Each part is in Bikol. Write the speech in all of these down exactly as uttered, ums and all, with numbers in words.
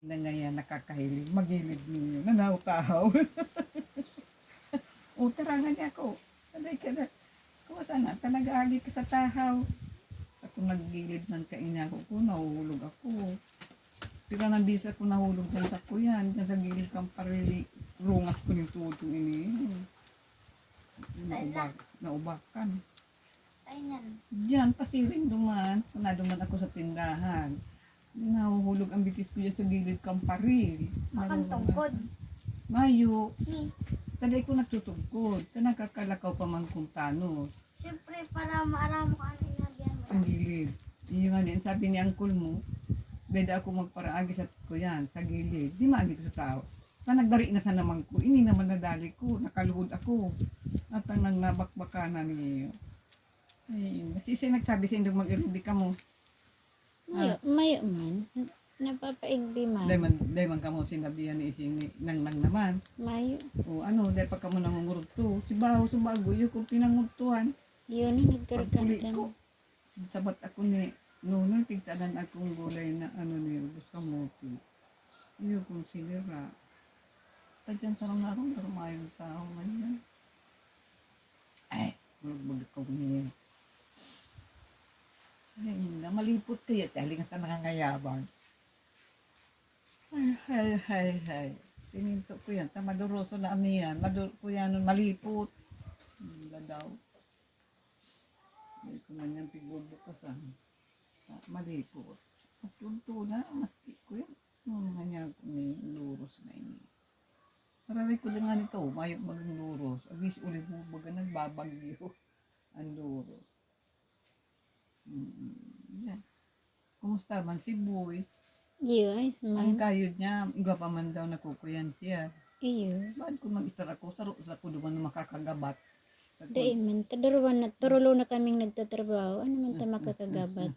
Na ngayon, nakakahiling, magilid ninyo, nanaw-tahaw. O, tarangan niya ako. Sabi ka na, kung saan na, talaga agi ka sa tahaw. Ako naggilid man kaina ako, kung nahuhulog ako. Pira na bisa ko nahulog dyan sa kuyan, dyan sa gilid kang parili, rungas ko nin tuod kong ini. Naubak, naubakan. Saan yan? Diyan, pasiring duman. Naduman ako sa tindahan. Nahuhulog ang bitis ko dyan sa gilid kang paril. Akang Narurungasan. Tungkod. Mayo. Hmm. Taday ko nagtutugkod. Sa nakakalakaw pa man kung tanos. Siyempre, para maaram mo kung ano yung nagyan mo. Ang gilid. Iyo nga din, sabi ni angkol mo, dada ako magparaagi sa ko yan, sa gilid. Di maagi sa tao. Na nagdari na sa naman ko, ini naman nadali ko, nakaluhod ako. At ang nang nabakbaka na niyo. Ay, si siya nagsabi sa indog mag-irindi ka mo. Mayo, ah, mayo man. Napapaigdi man. Dahil man, dahil man kamo sinabihan ni Ising ni Nang Nang naman. Mayo. O ano, dahil pa kamo nangungurugto. Si Baho, si Bago, yun kung pinangugtuhan. Yun, nagkarga Pagpuli na ko. Sabat ako ni Nonoy, tigtanan akong gulay na ano ni Ubos Kamote. Iyo kung sinira. Tagyan sa mga arong, arong mayong tao man yan. Ay, magbag ako niya. Ay, na malipot kaya, talingan ka nangangayabang. Ay, hay, hay, hay. Pininto ko yan. Ta maduroso na ano yan. Madur ko yan, malipot. Ang ladaw. Hindi ko man yan pigbubukasan. Ah, malipot. Maski unto na, maski ko yan. Ano nga niya ako ni luros na ini. Pararay ko na nga nito, mayo magang luros. Agis ulit mo baga nagbabagyo. Ang luros. Mm, yan. Kumusta man si Boy? Iyo, ayos man. Ang kayod niya, igwa pa man daw nakukuyan siya. Iyo. Bakit kung mag-istar ako, saro sa ko duman na makakagabat? Sa Dai man, tadaruan na, turulo na kaming nagtatrabaho. Ano man ta Mm, mm, makakagabat?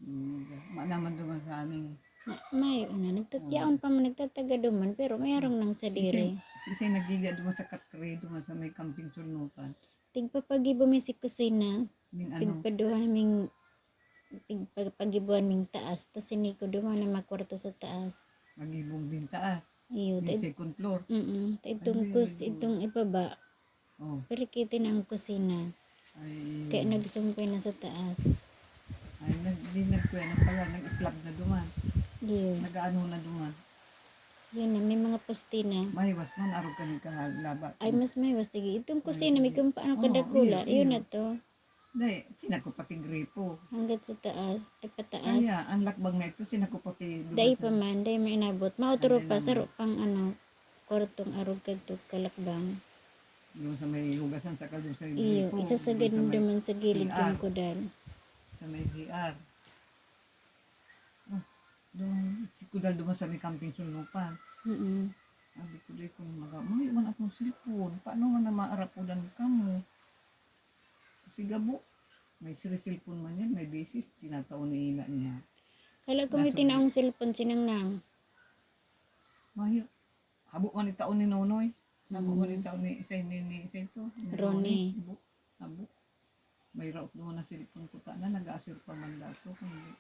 Mm, ma-, naman duman sa amin. Ma-, may, ano, nagtatyaon pa man, nagtataga duman, pero may arong nang sadiri. Sisay, sisay nagiga duman sa katre, duman sa may kamping sulnutan. Tigpapagibo mi si kusina. Ning ano? Tigpaduha ming, tigpapagibuan ming taas. Tas siniko duman na makwarto sa taas. Magibong din taas. Iyo, Yung ta-, second floor. Mm-mm. Ta itong Ay, kus-, may itong ibaba. Oh. Pero kita na ang kusina. Ay. Kaya nagsumpay na sa taas. Ay, nag-, di nagkuya na pala. Nag-slab na duman. Iyo. Nag-ano na duman. Yun na, may mga poste na. Mahiwas man, arog ka nagkahalabat. Ay, mas mahiwas. Sige, itong kusina, may kung paano kadakula. Iyo, iyo. Yun na to. Dai, sinakob pati gripo. Hanggat sa taas, ay pataas. Kaya, ang lakbang na ito, sinakob pati duman Dai sa pa man, dai man inabot. Mautro Ay, pa, dai saro naman. Pang ano, kwartong arog kadto kalakbang. Doon sa may hugasan, saka doon sa Iyo, gripo, isa sa doon sa ganun may duman sa gilid C R. Kang kudal. Sa may C R. Ah, doon, si kudal duman sa may kamping sulupan. Mm-mm. Sabi ko, "Dai, kung maga-, maiwan akong cellphone, paano man na maarapodan kamo?" Kasi gabo, may siri cellphone man yan, may beses, tinatao ni ina niya. Kala ko may Nasa tinaong cellphone, sinang nang. Mayo, habo man itao ni Nonoy. Habo man Mm. itao ni, isa ni, ni, isa ito, ni Ronnie. Ronnie. Habo, habo. May raot duman na cellphone ko, ta na, nag-aasir pa man dato, kundi,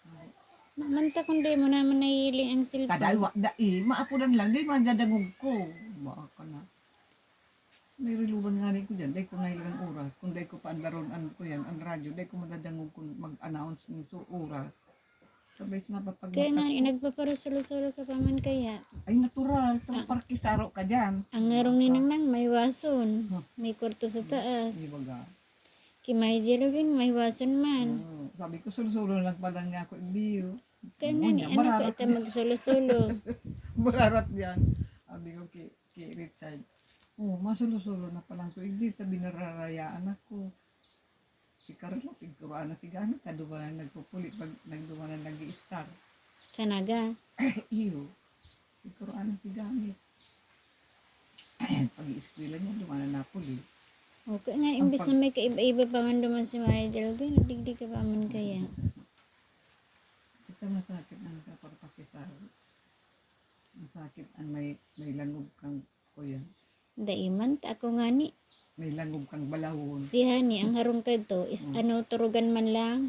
habo. Manta kung di mo naman nahihili ang cellphone. Kadalwa, dai, maapuran lang, di madadangog ko. Baka na. May riluban nga rin ko dyan, dai ko nailang oras. Kung dai ko paandaron, ano ko yan, ang radyo, dai ko madadangog kung mag-announce ng so oras. Sabay sumabapag Kaya nga, mata ko. Eh, nagpaparasolo-solo ka pa man kaya? Ay, natural. Sa Ah. Parke saro ka dyan. Ang ngarong Baka. Ninang nang may wason. Huh. May kwarto sa taas. Di baga. Ki May Jelvin, may wason man. Oo. Sabi ko, solo-solo lang pala niya ako, hindi yun. Kaya nga ni, ano ka ita magsolo-solo? Mararat yan. Sabi ko, ki, ki Richard, "Oh, masolo-solo na palang ko, hindi ta binararayaan ako." Si Carlo, tigkuruan na si Gani, kaduman na nagpupuli, pag nagduman na nag-i-star. Sa Naga? Iyo. Tigkuruan na si Gani. Pag-iiskwela niya, duman na napuli. Okay nga, Ang imbis pag- na may kaiba-iba pa man duman si Manager Gwen, digdi ka pa man kaya. Ito masakit ang kapagpakisari. Masakit ang may, may langog kang kuya. Dai man, ta ako ngani. May langog kang balahon. Si Honey, ang harong kadto is Mm. ano, turugan man lang.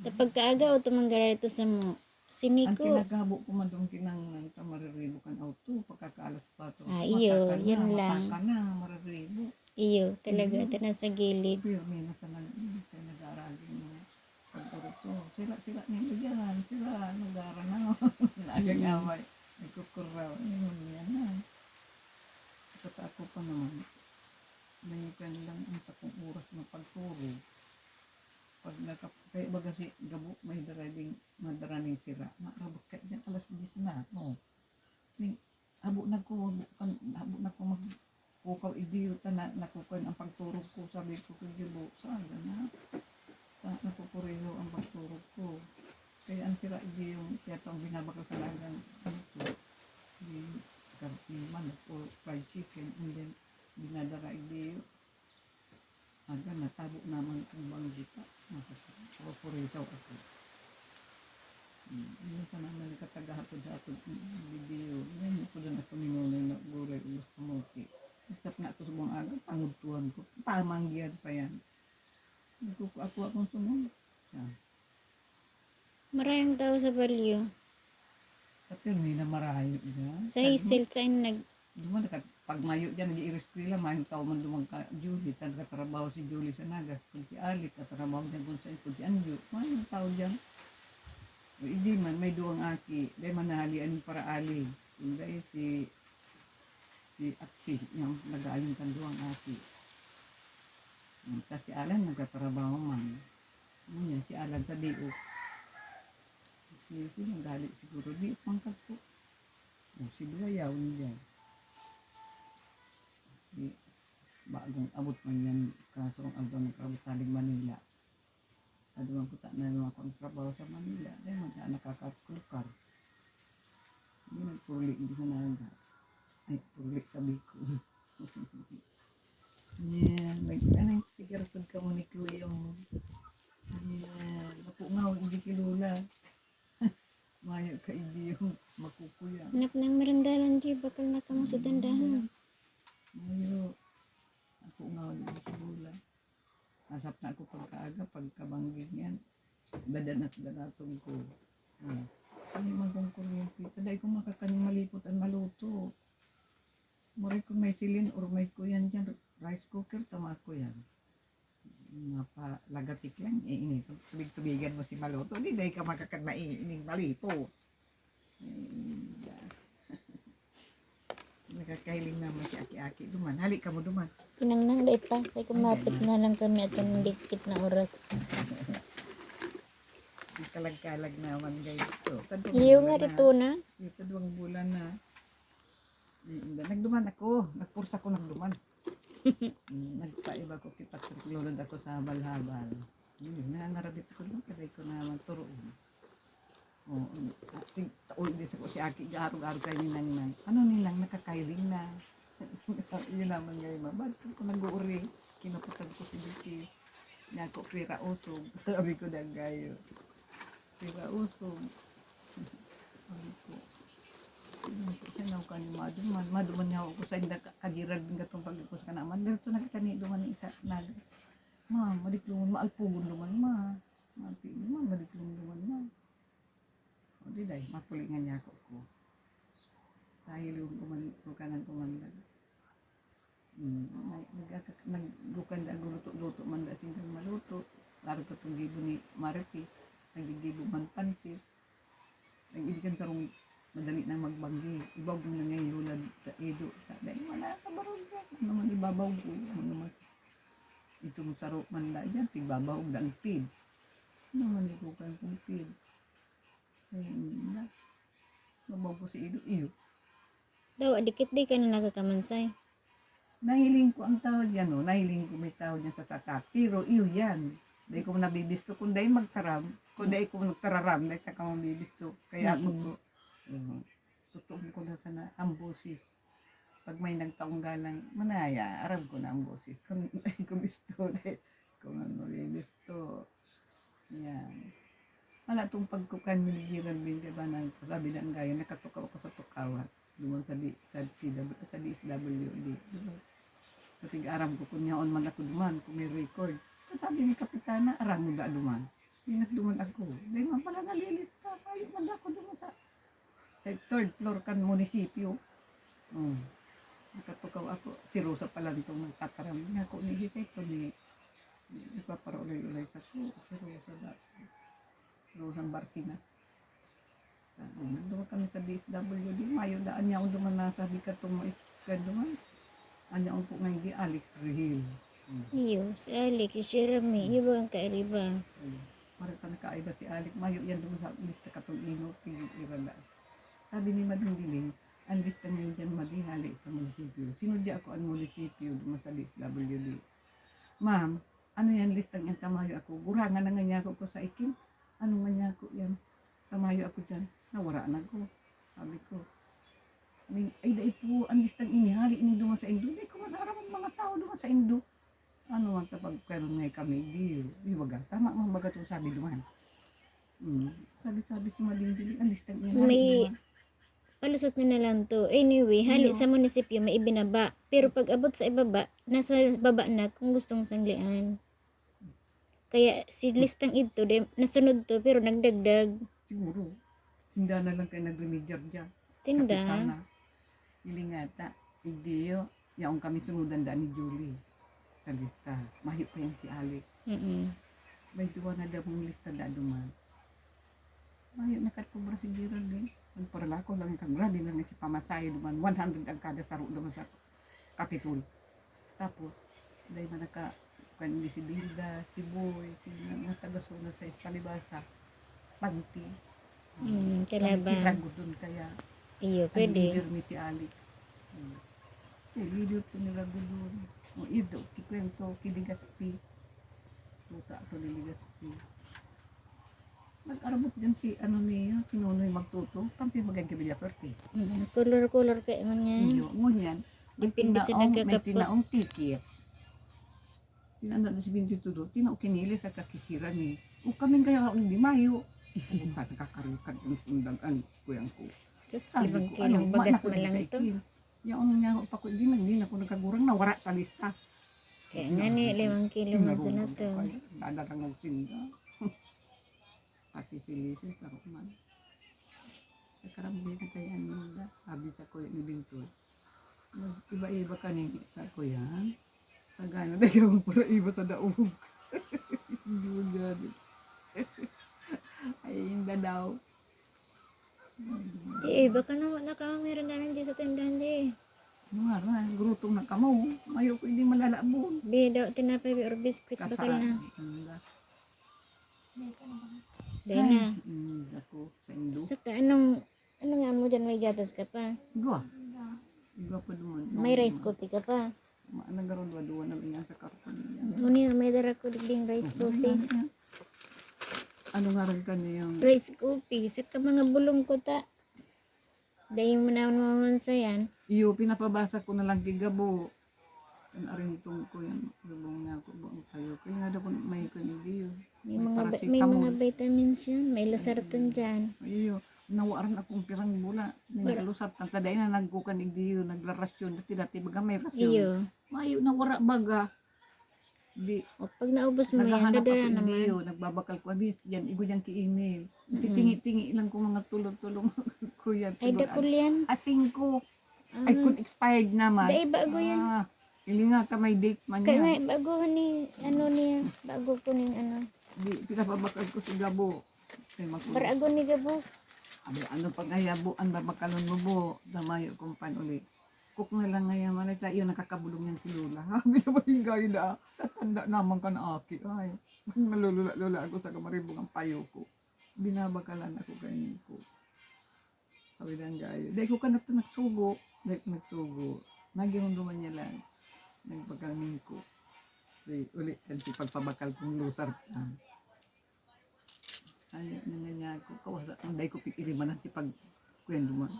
Ta pagkaaga o tumanggaran ito sa mo. Siniko. Ang kinagabo ko man doon kinang nanta mariribo kan auto, pagkakaalas patro. Ah, iyo, Mataka na, yan lang. Mataka na, mariribo. Iyo, talaga, Mhm. ito nasa gilid. Pirmi na ka nag, kaya nag-aaragin mo. Pagkuro ko, sila, sila nila dyan, sila, nag-aara na. Lagi Mhm. away. Nagkukuraw. Ayun, yan na. Pagkatako pa naman, may kan lang ang sakong oras na pagtulog. Pag nakap-, kaya baga si gabo, may dara ding, madara ning sira. Maarabot ka dyan, alas diyes na, no? Ning, habo na ko, habo kan, habo na ko magpukaw, idiyo ta na, nakukuan ang pagturog ko, sabi ko kay Gibo, saga na. Ta, napupuriho ang pagturog ko. Kaya ang sira, idiyo yung kaya to ang binabakal sa lagang, ano to, yung karne, manok o fried chicken, and then, binadara, idiyo. Aga, natabo naman kung banggi pa. Nakapurisaw ako. Hmm, ano ka naman nakatagahatod-hatod ng video? Yan, ito din ako ninunay na gulay, ubos kamote. Except na ako sa buong aga, pangudtuhan ko. Pamanggihan pa yan. Nagkukuha-kuha akong sumong. Yan. Marayong tao sa balyo. Sa pirmi na marayo dyan. Sa Hazel, sa nag... Duman, nakat-, pag mayo dyan, nag-iiriskwela, mayong tao man duman ka, Julie, nagkatrabaho si Julie sa Nagas, kung si Alec, katrabaho dyan kung sa, kung si Anjo, mayong tao dyan. O, hindi man, may duwang aki, dahil manahalian yung para Ali. Kung dahil si, si Axel, yung nag-aayon kan duwang aki. Tapos si Alan, nagkatrabaho man. Ano yan, si Alan sa Diok. Si, si Magali siguro, Diok man ka po. O, si Duwayaw, hindi. Si, bagong abot man yan, kaso ang abot na nagtrabaho sa Manila. Aduman ko ta na yung akong trabaho sa Manila. Dahil mag nakakaklukar. Hindi nagpurli, hindi sa naga. Ay, purli sa Bicol. Yeah, nag, anong sticker food ka mo ni Kuya mo? Yeah, ako nga, hindi kilula. Mayo ka, hindi yung makukuya. Anak ng merindalan, G, bakal na kamo sa dandahan. Mayo. Ako nga, hindi kilula. Asap na ako pagkaaga, pagkabanggi niyan. Dadan at daratong ko. Hmm. Ano man kong kuryente? Taday ko makakaning malipot ang maluto. Muray kung may silin or may kuyan dyan, rice cooker, tama ko yan. Mapalagatik lang, eh, ini. Tubig-tubigan mo si maluto, di dahil ka makakan maiining malipot. Ay, da. Nakakahiling naman si Aki-Aki duman. Hali ka mo duman. Pinangnang dai pa. Kaya kumapit na lang kami at yung dikit na oras. Ang kalag-kalag naman, guys. Ito, kadwang Iyo bulan nga na. Rito na. Ito, kadwang bulan na. Mm, nagduman ako. Nagpursa ko nagduman. Mm, nagpaiba ko kay Patrick. Lulod ako sa habal-habal. Yun, nangangarabit ako doon. Kaya ko naman turoon. Oo. Tig-, uy, di sa ko si Aki, garo-garo kay Ninang Nang. Ano, Ninang, nakakailing na. Yun naman ngayon, ma. Ba't ko nag-uuri? Kinapatag ko si Vicky. Niya ako, pira usog. Sabi ko, dagayo. Pira usog. Sabi ko, sabi ko, siya na ako ni maduman. Maduman niya ako sa inda ka-, kagiral din katong pag-ipos ka naman. Dito nakita ni duman ni isa, nag, "Ma, madiklungon, maalpugon duman, ma." Mati, ma, madiklong duman, ma. O, di dai, mapulingan niya ako ko. Dahil yung kuman-, kukanan kumandag. Mm, nag-, nag-, nagdukan da, guluto-luto man da, singkang maluto. Laro pa itong gibo ni Marites, nagigibo man pansit. Nag-idikan karong madali nang magbanggi. Ibaw mo na ngayon lulad sa edo. Sa, dahil wala ka barog yan. Ano man ibabaw ko, ano naman. Itong saro man da dyan, tigbabaw da ang pid. Ano man ikukan kong pid. Ay, na. Mabaw ko si edo, iyo. Daw, dikit di ka na nakakamansay. Nahiling ko ang tao dyan, oh. Nahiling ko may tao dyan sa tatak. Pero iyo yan. Dahil ko nabibisto. Kung dahil magtaram, kung dahil ko magtararam, dahil ka mabibisto. Kaya ako Mm. to. Uh, tutuon ko na sana ang boses. Pag may nagtaong galang, manaya, aram ko na ang boses. Kung, kung gusto, dahil kung ano, mabibisto. Yan. Wala tong pagkukan ni Geraldine kay ba nang sabi na ang gayon, nakatukaw ako sa tukawan. Duman sa di, sa C W, sa D S W D. Diba? Kasi aram ko kung yaon man ako duman, kung may record. Sabi ni Kapitana, aram mo da duman. Pinagduman ako. Dahil man pala nalilista, kayo man ako duman sa, sa third floor kan munisipyo. Hmm. Nakatukaw ako, si Rosa pala nitong nagtataram. Nga ako ni Jose, ito ni, nagpaparoulay-ulay sa ko, si Rosa da, Rosang Barsina. Sabi, nandun kami sa D S W D, mayo daan niya ako duman na sabi ka itong mga iskan duman. Anya ang po ngayon di Alex Rehil. Hmm. Iyo, si Alex, si Jeremy, iyo ba ang kairiba? Hmm. Para ka nakaiba si Alex, mayo yan duman sa lista katong ino, tigil irala. Sabi ni Mading Diling, ang lista ngayon dyan, Mading, hali sa munisipyo. Sinudya ako ang munisipyo duman sa D S W D. Ma'am, ano yan listang yan? Tamayo ako. Gurangan na nga niya ako ko sa ikin. Ano nga niya ako yan? Tamayo ako dyan. Nawara na ko. Sabi ko, "Ning, ay, dai po, ang listang inihali ini duman sa indo. Dai ko man aram ang mga tao duman sa indo." Ano man ta pagkaroon ngay kami, di, di baga. Tama man baga itong sabi duman. Hmm. Sabi-sabi ko, Mading Diling, ang listang inihali May duman. Palusot na na lang to. Anyway, hali Iyo. Sa munisipyo may ibinaba. Pero pag abot sa ibaba, nasa baba na kung gustong sanglian. Kaya si listang idto, de, nasunod to, pero nagdagdag. Siguro, sinda na lang kayo nagremedyar dyan. Sinda. Kapitana. Ilingata, igdiyo, yaon kami sunudan daan ni Julie. Sa lista. Mayo pa yan si Alex. Mm-mm. May duwa na daw mong lista da duman. Mayo, nakatubra si Geraldine. Nagparalako lang yung grabe na nakipamasahe duman. One hundred ang kada saro duman sa Capitol. Tapos, dahil man naka, kan si Dilda, si Boy, si mga, mga taga-zona sa Palibasa, panty. Mm, kalaba. Panty, rago dun kaya. Iyo, Pwede. Pwede. Ang leader ni si Alex. Hmm. Ang leader to ni Ragulon. O, ido, kikwento, ki Legazpi. Puta to ni Legazpi. Nag-arabot dyan si, ano niya, si Nonoy Magtuto. Panty magay ka Villafuerte. Mm, color-color kayo man nga. Iyo, ngunyan. May Depende sa tinaong, may nagkakapot. Tinaong ticket. Tinanda na si Binti Tudo. Tinaong kinili sa kakisira ni. O kaming kaya raon di mayo. Puta, nakakarikad ng tundagan, kuyang ko. Diyos, Sabi limang ko, kilong ano, bagas manakot man lang sa to. ikin. Yaon niya ako pa ko, di na, di na ako nagkagurang, nawara sa lista. Kaya nga ni, limang kilo man sa na to. Dadalangog sinda. Pati si Lisis, ako man. Nagkaramdi na kaya ninda. Sabi sa kuya ni Bintoy. Iba-iba ka ni sa kuya. Sa gana na yung para iba sa daog. Hindi mo gani. Ay, inda daw. Di, eh, baka na wala ka meron na nandiyan sa tindahan di. Ano nga na, gurutom na kamo. Mayo ko hindi malalabon. Bi, daw, tinapay, bi, or biskwit, bakal na. Ang gas. Dahil na. Mm, ako, sa indo. Saka anong, ano nga mo dyan, may gatas ka pa? Igwa. Igwa pa naman. May rice coffee ka pa? Ma-, nagkaroon duwa na lang yan sa karton niya. Muni, may dara ko digding rice coffee. Ano nga rin kaniyang Rice coffee, saka mga bulong ko ta. Dahil mo na naman sa yan. Iyo, pinapabasa ko na lang kay Gabo. Ang arintong ko yan, lubong niya ako, buong tayo. Kaya nga daw kung may kanibiyo. May mga, ba- may mga vitamins yun. May losartan dyan. Iyo, nawaran akong pirang bula. May losartan. Taday na nagkukan igdiyo, naglarasyon. Dati-dati baga may rasyon. Iyo. Mayo, nawara baga. Di, O, pag naubos mo yan, naghahanap dadala ako naman. Igdiyo, nagbabakal ko. Abi, yan, igo dyan kiinil. Titingi-tingi lang ko mga tulog-tulog. Kuya, Ay, siguro, dakul yan. Asing ko. Ah, Ay, kung expired naman. Dai, bago yan. Ah, ilinga ka may date man Kaya nga, yan. Bago ni, ano niya, bago ko ning ano. Di, pinapabakal ko si Gabo. Ay, mag- Barago ni Gabos. Abi, ano pag ayabo, ang babakalon mo, bo? Damayo kong pan uli. Cook na lang ngayon, malay tayo, nakakabulong yan si Lola. Sabi na ba yung gayo na, tatanda naman ka na aki, ay. Nalulula-lula ako sa kamaribong ang payo ko. Binabakalan ako kay Nico. Sabi ng gayo, "Dai ko ka na to nagsugo." Dai ko nagsugo. Nagihunduman niya lang. Nagpagkaning ko. Di, uli, kan si pagpabakal kong lusar ka. Ay, ano nga niya ako, kawasa, ang dai ko pikirimanan si pag, kuyan duman.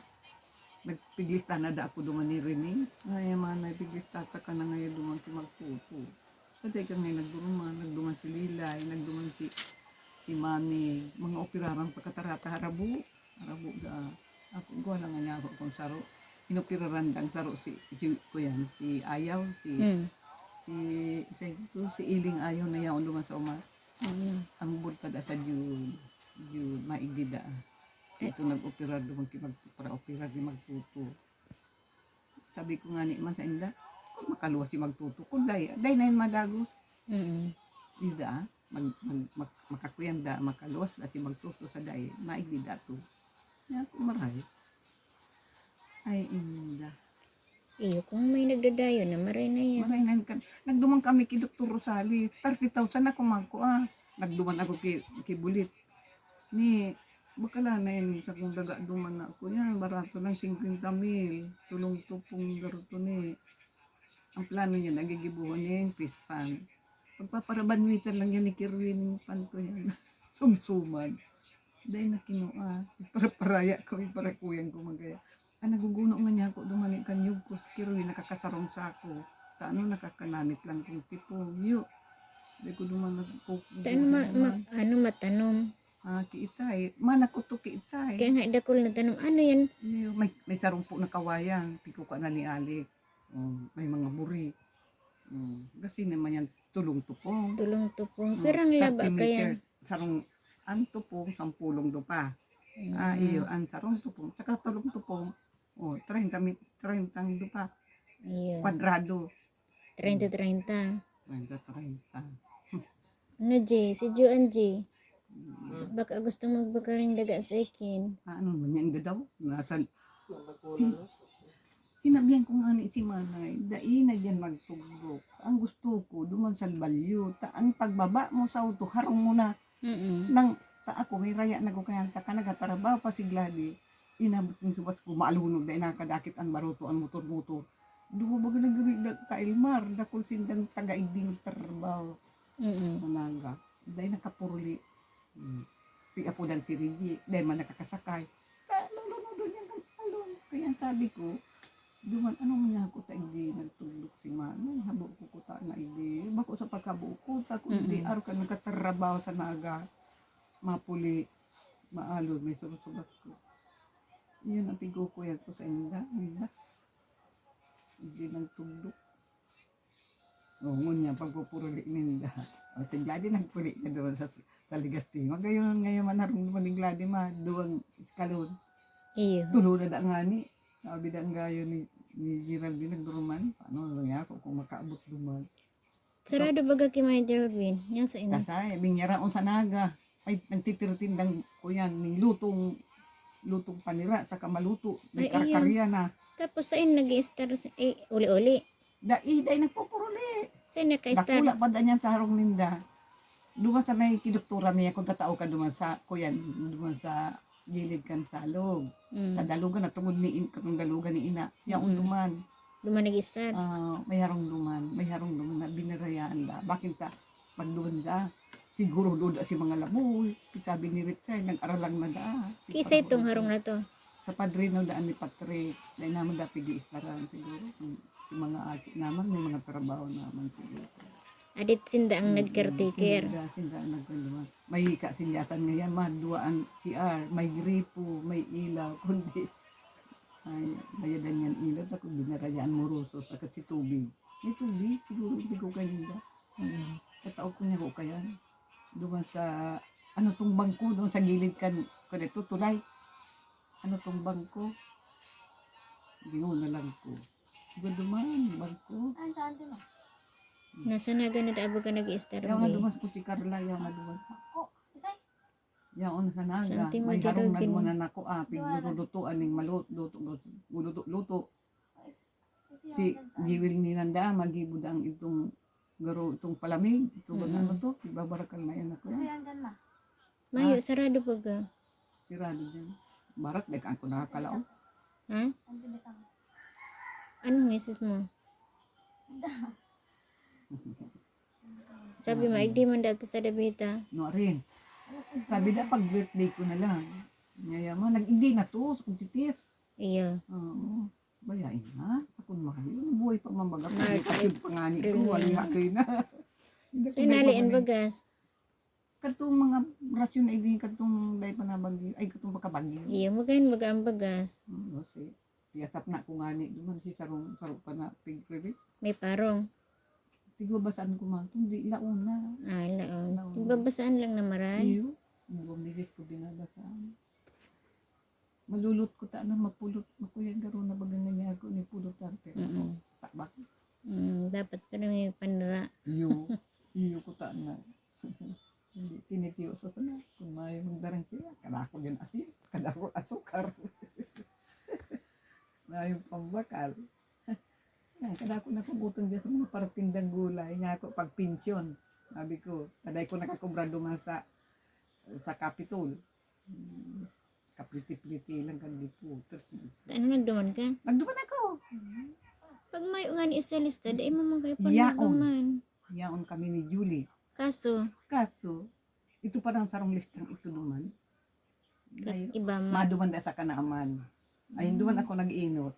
Nagpiglista na da ako duman ni Rene. Ay, mga nagpiglista ka na ngayon duman si Magtuto. Sa teka ngayon, nagduman, nagduman si Lilay, nagduman si, si Mami. Mga operaran pagkatarata, harabo. Harabo da. Ako, gawa lang nga niya ako kung saro. Inoperaran dang saro si, si, kuyan, si Ayaw, si, Hmm. si, si, si Iling Ayaw na yaon duman sa uma. Mm. Tambol ka da sa Diyo, Diyo, maigdi da. Ito nag-operar duman ki magpara-operar ni magtuto. Sabi ko ngani man sa inda, "Kun makaluwas si magtuto, kun dai, dai na yun madagos." Mm. Ida, mag, mag, mag, makakuyan da, makaluwas da si magtuto sa dai, maigdi da to. Kaya ako maray. Ay, inda. Iyo, kung may nagdadayon na, maray na yan. Maray na yan kan-, nagduman kami ki Doktor Rosales, thirty thousand na kumangko, ah. Nagduman ako ki, ki Bulit. Ni, bakala na yan, sa kung daga duman na ako yan, barato lang, singkwenta mil. Tulong tupong garoto ni. Ang plano niya, nagigibuhon niya yung fish pan. Pagpaparabanwitan lang yan ni Kirwin, yung pan ko yan. Sumsuman. Dahil na kinua, iparaparayak ko, iparakuyan ko man kaya. Ang naguguno nga niya ako, dumani kan yug ko, si Kirwin, nakakasarong sako. Ta ano, nakakanamit lang kong tipong. Yo, di ko duman nagkukuha. Ta ano, ma-, ma-, ano, matanom? Ah, kiitay. Mana ko to kiitay. Kaya nga, dakul na tanom. Ano yan? Yo, may, may sarong po na kawayan. Tikuha na ni Alik. Oh, may mga buri. Oh, kasi naman yan, tulong tupong. Tulong tupong. Oh, pero ang laba thirty meter, kaya. Sarong, ang tupong, sampulong dupa. Ah, mm. Iyo, ang sarong tupong. Saka tulong tupong. Oh, treinta mi-, treinta ang dupa. Iyo. Kwadrado. Treinta, treinta. Treinta, treinta. Ano, G? Si Joan, G. Mm. Baka gusto magbakal ng daga sa ikin. Ah, ano man yan, gadaw? Nasa, sin-, sinabihan ko nga ni si Manay, "Dai na diyan magtugdok. Ang gusto ko, duman sa balyo. Ta, ang pagbaba mo sa auto, harong mo na." Mm. Nang, ta ako, may raya na ko kaya, ta ka nagtatarabaho pa si Gladys. Inabot ning subas ko, maalunod na inakadakit an baroto, an motor-motor. Duwa baga nagridag ka, Elmar, dakul sindang taga-igdi nagtrabaho. Mm. Sa Naga. Dai nakapuruli. Hmm. Piapodan si Reggie, dai man nakakasakay. Ta, lolo, lolo, yan ang alon. Kaya ang sabi ko, duman, ano man niya ako, ta igdi nagtugdok si Manay, habo ko kuta na igdi. Bako sa pagkabo ko, ta kung di, mm, araw ka nagkatrabaho sa Naga, mapuli, maalon, may surusubas ko. Iyon ang pigkukuya ko sa inda, inda. Hindi nagtugdok. O, ngunyan, pagpupuruli ninda. O, si Glady nagpuli na doon sa, sa Legazpi. Magayon, ngayon man, harong naman ni Glady, ma, duwang eskalon. Iyo. Tulo na da ngani. Sabi da ang gayo ni, ni Geraldine, nagduruman. Paano lang ako kung makaabot duman? Sarado baga ki Ma'am Jelvin, yan sa inyo. Kasay, binyaraon sa Naga. Ay, nagtitirtindang ko yan, ning lutong, lutong panira, saka maluto. May, ay, iyo, karkarya na. Tapos sa inyo nag-i-star, eh, uli-uli? Dai, dai nagpupuruli. Sa inyo naka-star? Dakula pa da niyan sa harong ninda. Duman sa may kidoktora niya, kung tatao ka duman sa, kuyan, duman sa gilid kan salog. Mm. Sa dalugan, na tungod ni in-, katong dalugan ni ina. Yaon, mm, duman. Duman nag-star? Ah, may harong duman. May harong duman na binarayaan da. Bakit ta? Pagduman da. Siguro do da si mga laboy. Sabi ni Richard, nag-aralang na da. Kisay tong harong na to? Sa padrino daan ni Patrick. Dahil naman da pigi-istaran siguro. Kung si mga aki naman, may mga trabaho naman siguro. Adit sinda ang, mm, nag-caretaker. Sinda, sinda ang nagkuhan. May kasilyasan ngayon, ma, duwaan C R, may gripo, may ilaw, kundi, ay, bayadan yan ilaw, ta kung binarayaan moroso, saka si tubig. May tubig, siguro hindi ko kaninda. Mm. Katao ko niya ko kayan. Duman sa, ano tong bangko, doon sa gilid kan, kanito, tulay. Ano tong bangko? Lingon na lang ko. Iba duman, bangko. Ay, saan din ah? Nasa Naga na da baga nag-i-star, yaw na be. Duman sa Puti Carla, yaw na duman. Ako, isay? Yaon na sa Naga. Saan ti mo, may harong na Geraldine? Duman na nako, ah, pigluluto, aning maluto, luto, luto, luto. Is-, is-, si yan, saan? Jewel ni Nanda, magibo da ang itong garo, itong palamig, ito ba na, mm, ano to? Igbabarakal na yan ako. Kasi yan. Yan dyan na. Mayo, ah, sarado baga. Sirado dyan. Barat, daghan ko nakakalaog. Ha? Ang binatang. Anong misis mo? Sabi mo, mm, igdi man dati sa Davita. No, rin. Sabi da, pag birthday ko na lang. Ngayon mo, nag-igdi na to, sa pagtitis. Iyo. Oo. Bayain na. Akong mahal. Yung buhay pa mambaga. Mahal. Yung pasyon pa nga nito, wala nga kayo na. Hindi ko nalian na bagas. Katong mga rasyon na igdi, katong dahil pa na bagyo, ay, katong pagkabagyo. Iyo, magayon baga ang bagas. Mm, kasi, yasap na ko nga ni, duman si sarong, sarong pa na, pig, pig. May parong. Tigwa basaan ko man. Hindi, launa. Ah, laon. Laon. Nagbabasaan lang na maray. Iyo. Ang buong misis ko binabasaan. Malulot ko ta na mapulot. Makuyang garo na baga nga niya ako ni pulutan. Pero Mm-mm. Tabak. Mm, dapat pa na may panra. Iyo. Iyo ko ta na. Hindi, tinitiyo sa sana. Kung may magdarang siya, kada ko din asin, kada ko asukar. Mayong pambakal. Yan, kada ko nakabutang dyan sa mga paratindang gulay. Nga ako, pag pensyon, sabi ko, taday ko nakakubra duman sa, sa Capitol. Hmm, kapliti-pliti lang kan reporters. Ano, nagduman ka? Nagduman ako. Pag may nga ni isa lista, dai mo man kayo pa Yaon. Nagduman. Yaon kami ni Julie. Kaso, Kaso, ito pa ang sarong listang ito duman. Ay, iba mo. Maduman da sa kanaaman. Ay, duman ako nag-inot.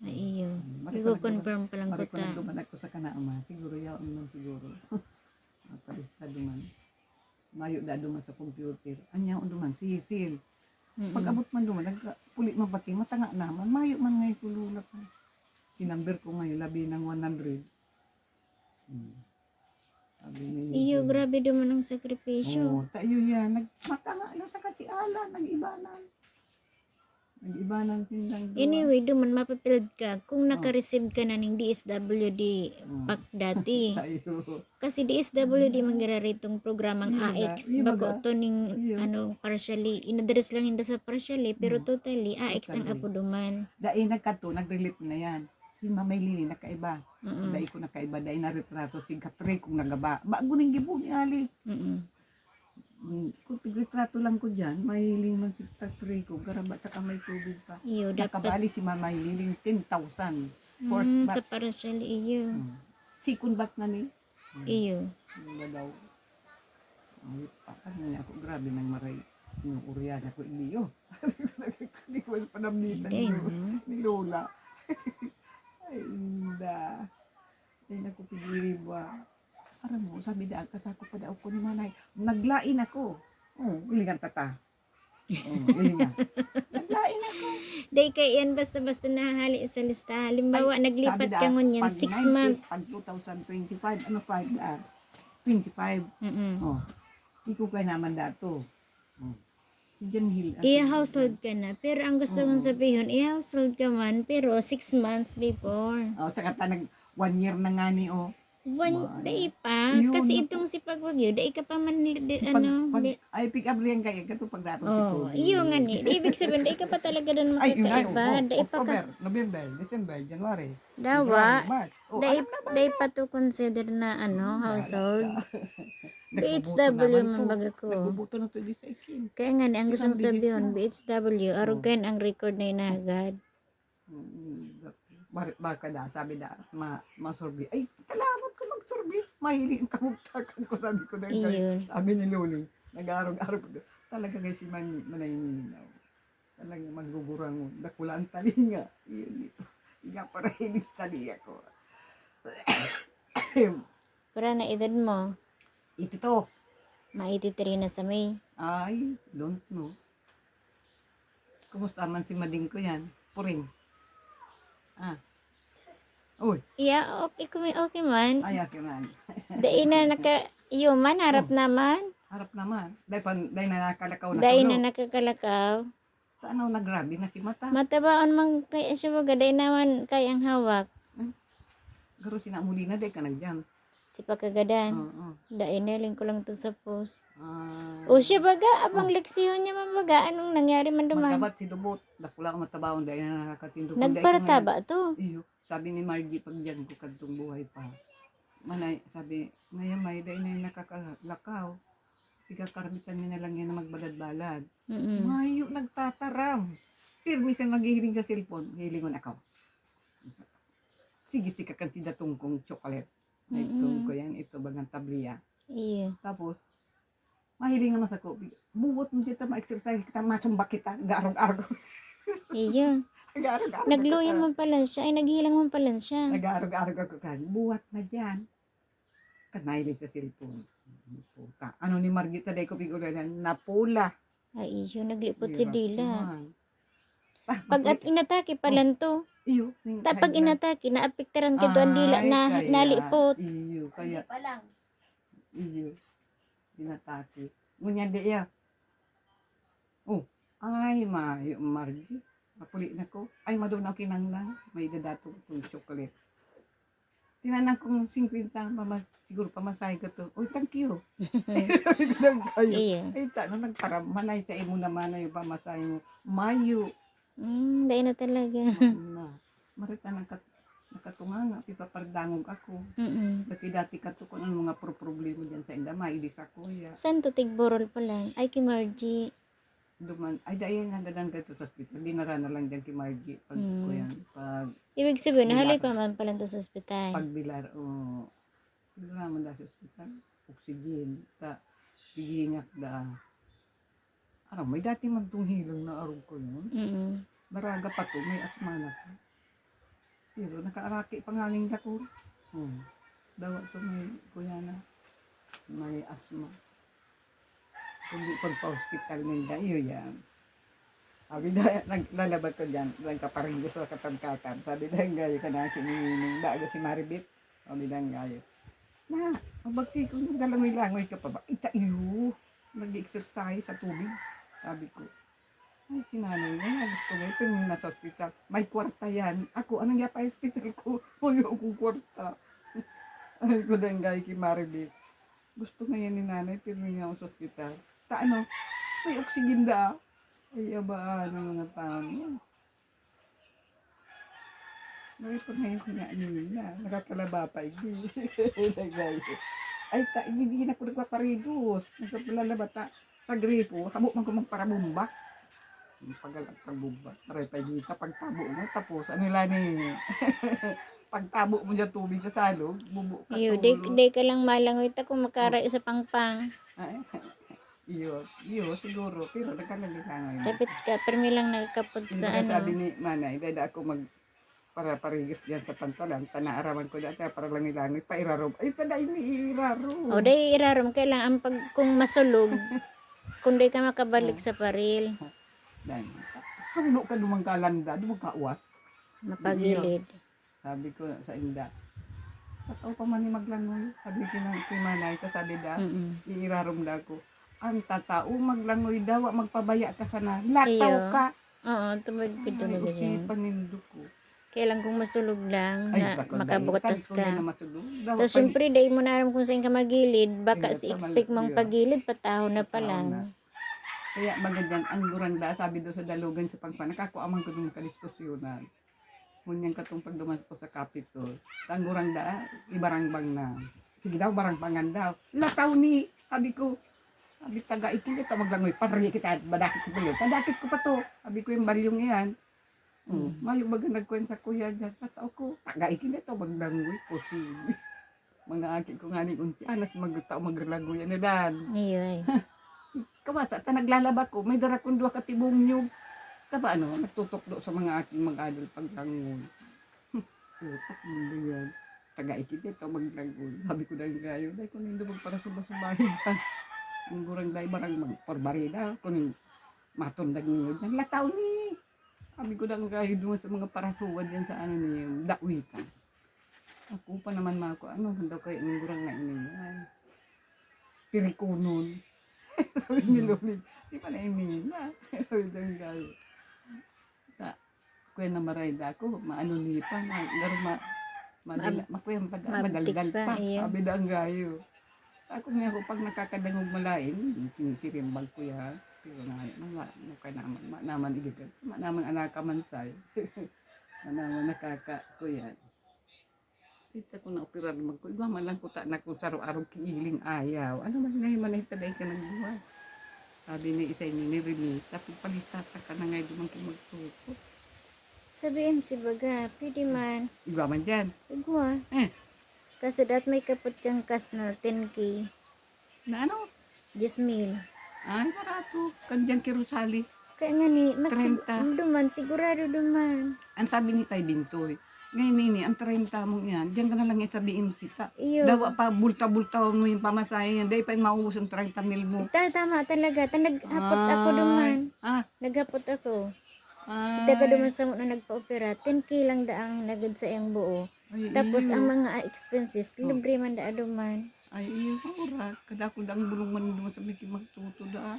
Ay, iyo. Bari Igo-confirm pa lang ko Bari ko ta. Nagduman ako sa kanaaman. Siguro, yaon man siguro. Matalista duman. Mayo da duman sa computer. Anya, duman, sisil. Mm-mm. Pag-abot man duman, nagpuli man pati, matanga naman. Mayo man ngay kulula pa. Sinamber ko ngayon, labi ng one hundred. Hmm. Sabi niya, Iyo, grabe duman ang sakripisyo. Oo, tayo yan. Nag, matanga lang sa kasialan, nag-ibanan. Nag-ibanan sindang duwa. Anyway, duman mapapild ka kung naka-receive ka na ning D S W D Mm. pack dati. Tayo. Kasi D S W D man giraray tong programang Iyo ba? A X. Iyo Bako baga? to ning Iyo. Ano, partially, inaddress lang ninda sa partially, pero Mm. Totally, A X ang Totally. apo duman. Dai nagkadto, nag-relief na yan. Si Mamay Lili nakaiba. Mm-mm. Dai ko nakaiba, dai na retrato si Katri kung nagaba. Bago ning gibo ni Ali. Mm-mm. Mm, kung retrato lang ko dyan, mahiling man si Katri ko, garaba tsaka may tubig pa. Iyo, dapat. Nakabali si Mamay Liling, ten thousand. First Mm, batch. Sa partially, iyo. Mm. Second batch na ni. Mm. Iyo. Yung ba daw? Ay, paano niya ako? Grabe nang maray. Yung Oriana ko, hindi yun. Hindi ko alam panamnitan Hindi, yun. no? Ni Lola. Ay, inda. Ay, naku, pigiri ba? Aram mo, sabi da, kasako pa daw ko ni manay. Naglain ako. Oo, ilingan tata. Oo, ilingan. Naglain ako. Dai kay yan basta-basta nahahali sa lista. Halimbawa, Ay, naglipat sabi da, ka ngunyan, pag six nineteen, months. Pag two thousand twenty-five, ano, five da? Twenty-five. Mm-mm. Oh. Di ko kaya naman dato. Oh. Si Jan Hill. Iya household ka na. Pero ang gusto kong Oo. Sabihin, iya household ka man, pero six months before. Oh, saka ta nag one year na nga ni, oh. One, Wala. Dai pa. Yun, Kasi naku. Itong si Pagwagyo, dai ka pa man, di, Si pag, ano, pag, di, ay, pick up riyan kayo. Kato pagdating si oh, Pagwagyo. Iyo nga ni. Di, ibig sabihin, dai ka pa talaga doon Ay, yun nga, makakaiba. oh, Dai pa ka, October, November, December, January. Dawa, February, March. Oh, dai, alam na ba dai na? Pa to consider na, ano, Hmm, household. bahala ka. B H W Nagbubuto naman man to. Baga ko. Nagbubuto na to, di sa ikin. Kaya nga ni, ang gustong Kinambigit Sabihin, mo. B H W, Oh. arugan ang record na inahagad. Mm, bar-, baka da, sabi da, ma, masurvey. Ay, salamat ko magsurvey. Mahiling ang kamugtakan ko, sabi ko na. Iyon. Sabi ni Loli, nag-aarog-arog. Talaga nga si Man, Manay Ninaw. Talaga maggugurangon. Dakula ang talinga. Iyon dito. Iga para hiling talinga ko. Para na edad mo, Ito to. Ma eighty-three na sa May. I don't know. Kumusta man si Mading ko yan? Puring. Ah. Uy, Yeah, okay, kumi-, okay man. Ay, okay man. Dai na naka, iyo man, harap Oh. naman. Harap naman. Dahil, pan, dahil na nakalakaw na Dai tulo. Na nakakalakaw. Sa ano, nagrabe na si mata. Matabaon man kaya siya baga, dai naman kaya ang hawak. Garo sinamuli na, dahil ka nagdiyan. Si Pagkagadan. Oo. Dai, nahiling ko lang to sa post. Ah. O siya baga, abang leksihon niya man baga, anong nangyari man duman? Magabat si Lubot. Dakula ang matabaon, dahil na nakakatindog. Dahil ko Nagparataba to. Iyo, sabi ni Margie, pag diyan ko kadtong buhay pa. Manay, sabi, ngayon may dahil na yung nakakalakaw. Tiga karbitan niya na lang yan na magbalad-balad. Mm-mm. Mayo nagtataram. Pirmi siya naghihiling sa cellphone. Hilingon ako. Sige, sige, kan si datong kong chocolate. Ito Mm-mm. Ko yan, ito bagang tabliya. Iyo. Tapos, mahiling naman sa ko, buwat mo kita, ma-exercise kita, masumba kita, garog-arog. Iyo. Garog-arog. Nagluya man pala siya, ay naghilang man pala siya. Nag-arog-arog ako kan, buwat na dyan. Kan mahiling sa cellphone. Puta. Ano ni Margita, dahil ko pigulan, napula. Ay, iyo, naglipot si Hirap Dila. naman. Ah, Pag at inatake pa lang to. Iyo, ning Ta pag high blood. Inatake, naapektaran ka doon, dila Ay, na kaya, nalipot. Iyo, kaya, Hindi pa lang. iyo, inatake. Ngunyan di iya. Oh, ay, mayo, Margie. Mapuli na ko. Ay, madon ako kinangnan. May dadato kong chocolate. Tinanan kong singkwenta, mama, siguro pamasahe ko to. Oh, thank you. Thank you. Iyo. Ay, ta, no, nagparamanay sa imo naman na yung pamasahe mo. Mayo. Mm, dahil na talaga. Na. Marita nagkat nakatunganga, ipapardangog ako. Mm-mm. Dati-dati ka to kung ano mga pro- problema dyan sa inda, maili sa kuya. Saan to? Tigborol pa lang. Ay, kay Margie. Duman, ay, dahil nga gadan ka to sa hospital, dinara na lang dyan kay Margie. Pag, Mm. kuyan, pag, Ibig sabihin, Wala nahaloy pa. pa man pala to sa ospital. pagbilar, o, dinara mo na sa hospital. Oxygen, ta, tigihingak da. Ano, may dati man tong hilang na arog ko yun. Mm. Baraga pa to, may asma na to. Pero nakaaraki pa nga ning dako. Hmm. Dawa to may kuya na may asma. Kundi pagpa-hospital ninda, iyo yan. Sabi na, naglalaba ko dyan, nagkaparingo sa katangkatan. Sabi na, gayo ka na, kinihining, bago si Maribit. Sabi na, gayo. Na, magbagsi ko, naglalangoy-langoy ka pa ba? Ita iyo, nag-exercise sa tubig. Sabi ko, ay, si nanay na yan, gusto niya, ito yung nasa hospital. May kwarta yan. Ako, anong yapa yung hospital ko? Wala akong kwarta. Ay, ko dahil gayo kay Maribit. Gusto ngayon ni nanay, pero niya ako sa ospital. Ta ano, may oxygen da. Ay, abaan ang mga tao. May pa ngayon sinain na. Nakakalaba pa, hindi. Ay, ta, hindi na ko nagpaparigos. Nagpapalalaba ta. Sa gripo, habo man ko magparabumba. Ang pagal at pagbumba. Taray pa, hindi ka pagtabo mo. Tapos, ano nila ni? Pagtabo mo dyan tubig sa salog, bubo ka Iyo, di, tulo. Di ka lang malangoy ta kung makarayo sa pangpang. Ay, iyo, iyo, siguro. Pero nagkalagilangan. Kapit ka, permi lang nagkapot Hindi sa ba sabi ano. Ni Manay, dahil ako mag para parigis dyan sa pantalan, tanaaraman ko dyan, para langoy-langoy, pairarom. Ay, tada ini irarom. O, dai irarom, kailangan pag, kung masulog, kung di ka makabalik sa paril, Dahil, sulo ka dumang kalanda, dumang kauwas. Mapagilid. Sabi ko sa inda, "Tataw pa man ni maglangoy." Sabi ko ng si Manay, ta sabi da, Mm-mm. iirarom da ako. "Ang tatao maglangoy daw, magpabaya ka sana. Lataw Iyo. Ka." Oo, tubod ka Ay, talaga dyan. Usipan nindo ko. Kailan kung masulog lang Ay, na bako, dai, makabutas tanto yan ka. Na masulog. Daw, Tapos, pag- syempre, dai mo na aram kung saan ka magilid. Baka Iyo, si tama expect lang, mong iyo. Pagilid, patahon na pa Patahon lang. Na. Kaya magandang ang gurang da, sabi doon sa dalugan sa pangpang, nakakuha man ko doon kadiskusyonan. Ngunyan katong pagduman ko sa Capitol, ang gurang da, ibarangbang na. Sige daw, barangbangan daw. Lataw ni, sabi ko, sabi, "Taga ikin ito, maglangoy, pare kita, madakit sa balyo." Tadakit ko pa to. Sabi ko, "Yung balyong iyan." Oh, Mm. Mayo baga nagkwen sa kuya dyan. Tataw ko, "Taga ikin ito, maglangoy." Posible. Mga aki ko nga ni unsi, anas magtao maglagoy na dan. Iyo, ay. Kawasa ta naglalaba ko, may dara kong duha ka tibong nyug. Taba ano, nagtutukdo sa mga aking mag-adol paglangoy. Putak mundo yan. Taga ikit ito maglangoy. Sabi ko dahil kayo, dahil ko nindo magparasuba-subahin sa ang gurang dahil barang magporbarida. Kung matundag niyo dyan, lataw ni. Sabi ko dahil kayo doon sa mga parasuwa dyan sa ano ni Dawitan. Ako pa naman mako, ano man daw kayo ng gurang na ini yan. Tirikunon. Sabi ni Lomi, "Si pala ini na." Sabi daw kayo. Ta, kuya na maray da ako, maano ni pa, ma, garo ma, madala, makuya pa, Maabtik madaldal pa, pa. Iyo. Sabi daw kayo. Ako nga ako, pag nakakadangog malain, sinisirimbag ko yan. Pero nga, ano nga, ano ka naman, ma naman igagad, ma naman anak ka man sa'yo. Ma naman nakaka, ko yan. Kita ko na operar man ko. Igwa man lang kuta na kung saro-arog kiiling ayaw. Ano man ngayon man ay taday ka nagbuhay? Sabi ni isa ni, ni Renita, "Pagpalita ta ka na ngayon, di man kayo magtuto." Sabi M C baga, pwede man. Igwa man dyan. Igwa. Eh. Kaso dat may kapot kang kas na ten K. Na ano? Diyes mil. Ay, barato. Kan dyan kay Rosali. Kaya nga ni, mas sig- Treinta. Duman, sigurado duman. Ang sabi ni Tay Bintoy, ngayon nini, ang treinta mong iyan, diyan ka na lang isabihin mo sita. Iyo. Dawa pa, bulta-bulta mo yung pamasahe yan. Dahil pa yung maubos ang treinta mil mo. Ta, tama talaga. Ta, naghapot ako Ay. duman. Ah, Naghapot ako. Si Tata Duman sa na nagpa-opera, ten K lang daang nagad sa iyang buo. Ay, Tapos iyo. Ang mga expenses, Oo. Libre man daa duman. Ay, iyo, maura. Kadakul daang bulong man duman sa may magtuto daa.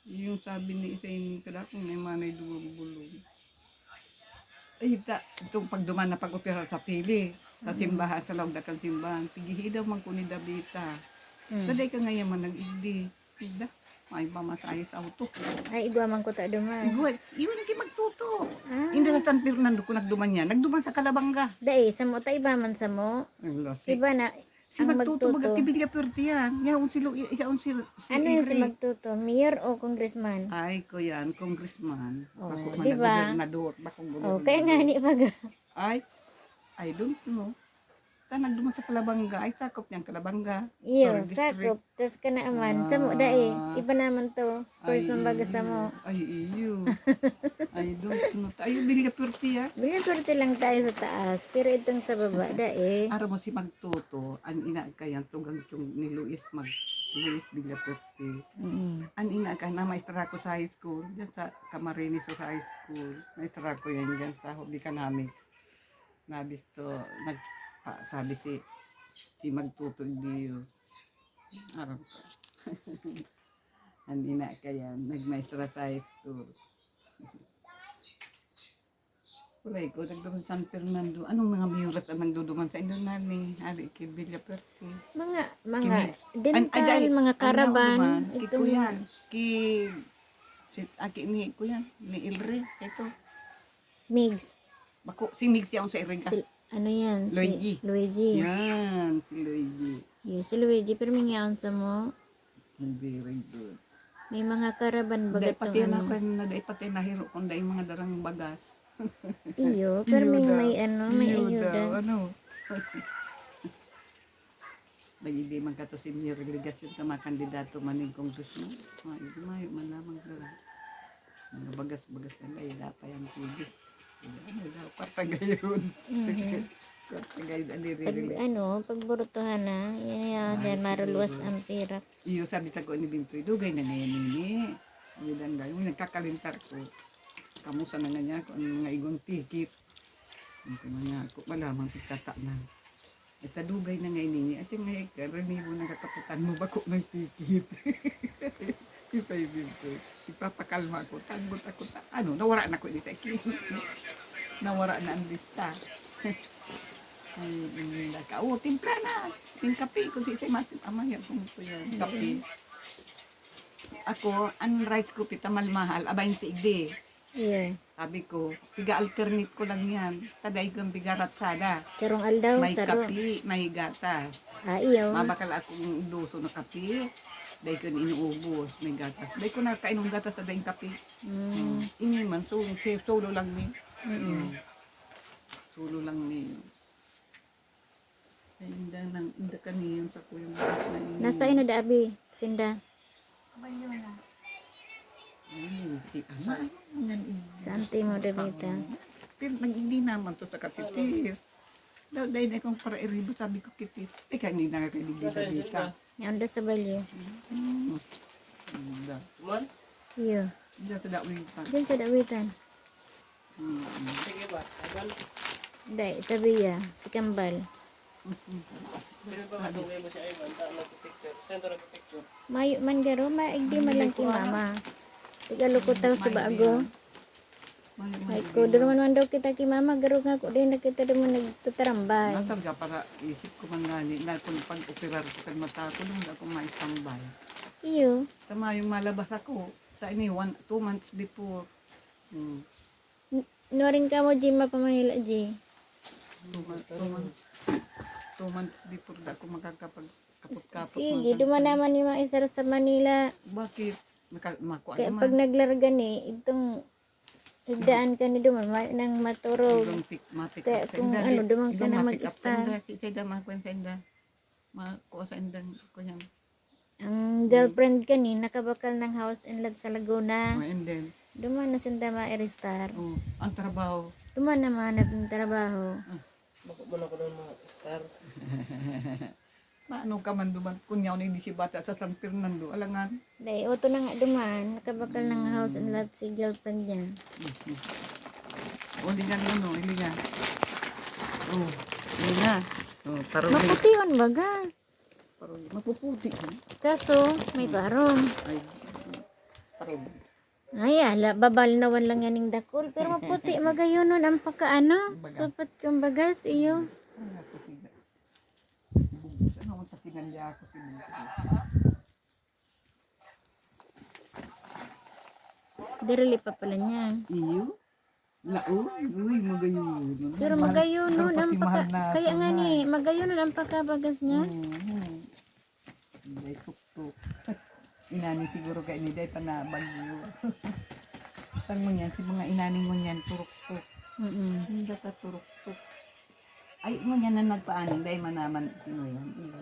Yung sabi ni isa ini, kadakul na yung manay duwang bulong. Ay, ta, itong pagduman na pag-opera sa pili, sa Mm. simbahan, sa laog na kan simbahan, tigihi daw man ko ni Davita. Mm. Saday ka ngayon man nag-igdi. Igda, may pamasahe sa auto. Ay, igwa man ko ta duman. Igwa, yun ang kimagtuto. Ah. Hindi sa San Fernando ko nagduman yan. Nagduman sa Calabanga. Dai, samo ta iba man samo. Ang lasi. Iba na, Si ang Magtuto, magtuto. Magtibilya Perte yan. Yaon si Lu-, yaon si, si Ano yun si Ingrid. Magtuto? Mayor o congressman? Ay, ko yan, congressman. Oh, Bako man di ba? Gobernador. Bako Oh, gobernador. Kaya nga ni baga. Ay, I don't know. Ta nagduman sa Calabanga. Ay, sakop niyang Calabanga. Iyo, Torres District. Sakop. Tas ka na man. Samo dai. Ah. Iba naman to. First Ay, man baga iyo. Samo. Ay, iyo. I don't know. Ay, Villa Perte, ah. Villa Perte lang tayo sa taas. Pero itong sa baba, dai. Aram mo si Magtuto, ang ina kayan, tugang yung ni Luis Mag-, Luis Villa Perte. Mm. Ang ina ka, na maestra ko sa high school, dyan sa Camarines Sur High School. Maestra ko yan dyan sa Hobby Canamics. Nabisto, nag, pa, sabi si, si Magtuto Diyo. Aram ko. Ang ina kayan, nagmaestra sa high school. Kulay ko, nagduman sa San Fernando. Anong mga miyuras ang nagduduman sa Indonani? Ari ki Villa Perte. Mga, mga Kimi-, dental, an-, ay, ay, mga ang caravan. Nagduman, ki Itong Kuyan, ki, si, aki ni Kuyan, ni Ilre, ito. Migs. Bako, si Migs yaon sa Irega. Si, ano yan? Luigi. Si Luigi. Yan, si Luigi. Yun, si Luigi, pero mingyaon sa mo. Very good. May mga caravan baga Dai pati tong na ano. Kan na dai pati nahiro kung dai mga darang bagas. Iyo, pero may, daw. May ano, may Iyo ayuda. Daw, ano. Nagidi man kato si Mayor Legacion sa mga kandidato maning congressman. Mga ito, mayo man lamang dara. Mga bagas-bagas lang kayo, dapat yung T V. Ano daw, kwarta gayon. Mhm. Kwarta gayon, ano, Pag, ririli. Ano, pagburutuhan na, yan, yan, Ay, yan, maruluwas siguro. Ang pira. Iyo, sabi sa ko ni Bintoy, "Dugay na ngayon nini." Ang ganda, yung nagkakalintar ko. Kamusta na nga niya kung ano mga igong ticket. Ang mga ako, wala mang pagtatanan. Ita dugay na ngayon nini. At yung ngayon, karanibo na kataputan mo, bako ng ticket. Yung kay Bintoy. Ipapakalma ko, tagot ako, ta-, ano, nawara na ko dito. Nawara na ang lista. Ay, hindi ka. Oh, timpla na. Yung kape, kung si, si Mati, amaya, kung ito yan, kape. Ako, ang rice ko, pita malmahal, abay, yung tigdi. Iyo. Sabi ko, "Piga-alternate ko lang yan. Taday kong piga-ratsada." Sarong aldaw, May saro. Kape, may gatas. Ah, iyo. Mabakal akong duso na kape. Day ko inuubos, may gatas. Day ko nakainom gatas sa daing kape. Mm. Mm. Ini man, so, si-, solo lang ni. Mm-mm. Mm. Solo lang ni. Ay, inda nang, inda kaniyon sa kuyang bukas na ini. Nasa ina da abi, sinda? Ay, hindi, ano, ano, ano, ano. Sa auntie mo, Davita? Pero nag-, hindi naman to sa katitis. Daw, dahil na kong para iribo, sabi ko, kitis. Eh, kanina nga kay Davita. Yan, da sa balyo. Hmm. Inda. Iyo. Inda sa dawitan. Diyan sa dawitan. Mm. Sige ba? Abal? Dai, sabi ya, si Kambal. Mm-mm. Pero ba matugay mo siya, Ivan? Ta, nagpipicture. Saan to nagpipicture? Mayo man garo, maigdi man lang ki mama. Tigalukot taw sa bago. Mayo man. Ay, ko, duruman man daw kita ki mama, garo nga ko din na kita duman nagtatarambay. Natag ka para isip ko man nga ni, na kung pag-operar ko kan mata ko, doon ako maistambay. Iyo. Tama yung malabas ako. Ta ini, one, two months before. Mm. N-, nuarin ka mo, G, mapamahila, G. Two months, two months, two months before da ako makakapag-kapot-kapot. Sige, man duman kan naman ni mga isara sa Manila. Bakit? Naka-, makuha Kaya naman. Pag naglarga ni, itong higdaan ka ni duman, ma-, nang maturog. Hanggang pik-, mapikap Kaya sa kung inda, ano, di, duman ka hanggang na mapikap sa mag-istar. Inda, si Cheda, makuha sa inda. Makuha sa indang, kuya. Ang girlfriend ka ni, nakabakal ng house and lot sa Laguna. Oh, and then? Duman na sinda ma-register. Oh, ang trabaho? Duman na mahanap ng trabaho. Ah. Bako mo na ko ng mga star. Paano ka man duman? Kun yaon, hindi si bata sa San Fernando, alangan. Dai, oto na nga duman. Nakabakal na nga house and lot si girlfriend niya. O, lingan mo, no? Ilingan. O, ilingan. O, parang may Mapution baga. Parang mapuputi, ha? Kaso, may parong. Ay, parang. Ay, ala, babalnawan lang yan ng dakul. Pero maputi, magayonon ang pagkaano. Baga. Supat kumbaga sa iyo. Ay, ako, sige. Bubuksan ako sa kinalya ko, pinunta ko. Dirili pa pala niya. Iyo? Laog? Uy, magayon. Pero magayon nun ang paka... Kaya nga ni, magayon nun ang pakabagas niya. Hindi, tuktok. Inani siguro kay ni Day pa na bagyo. Tang mo niyan, si mga inani mo niyan, turuktok. Mm-mm. Hindi ka turuktok. Ay, mo niyan na nagpaaning, Day, manaman, sino yan? Iyo.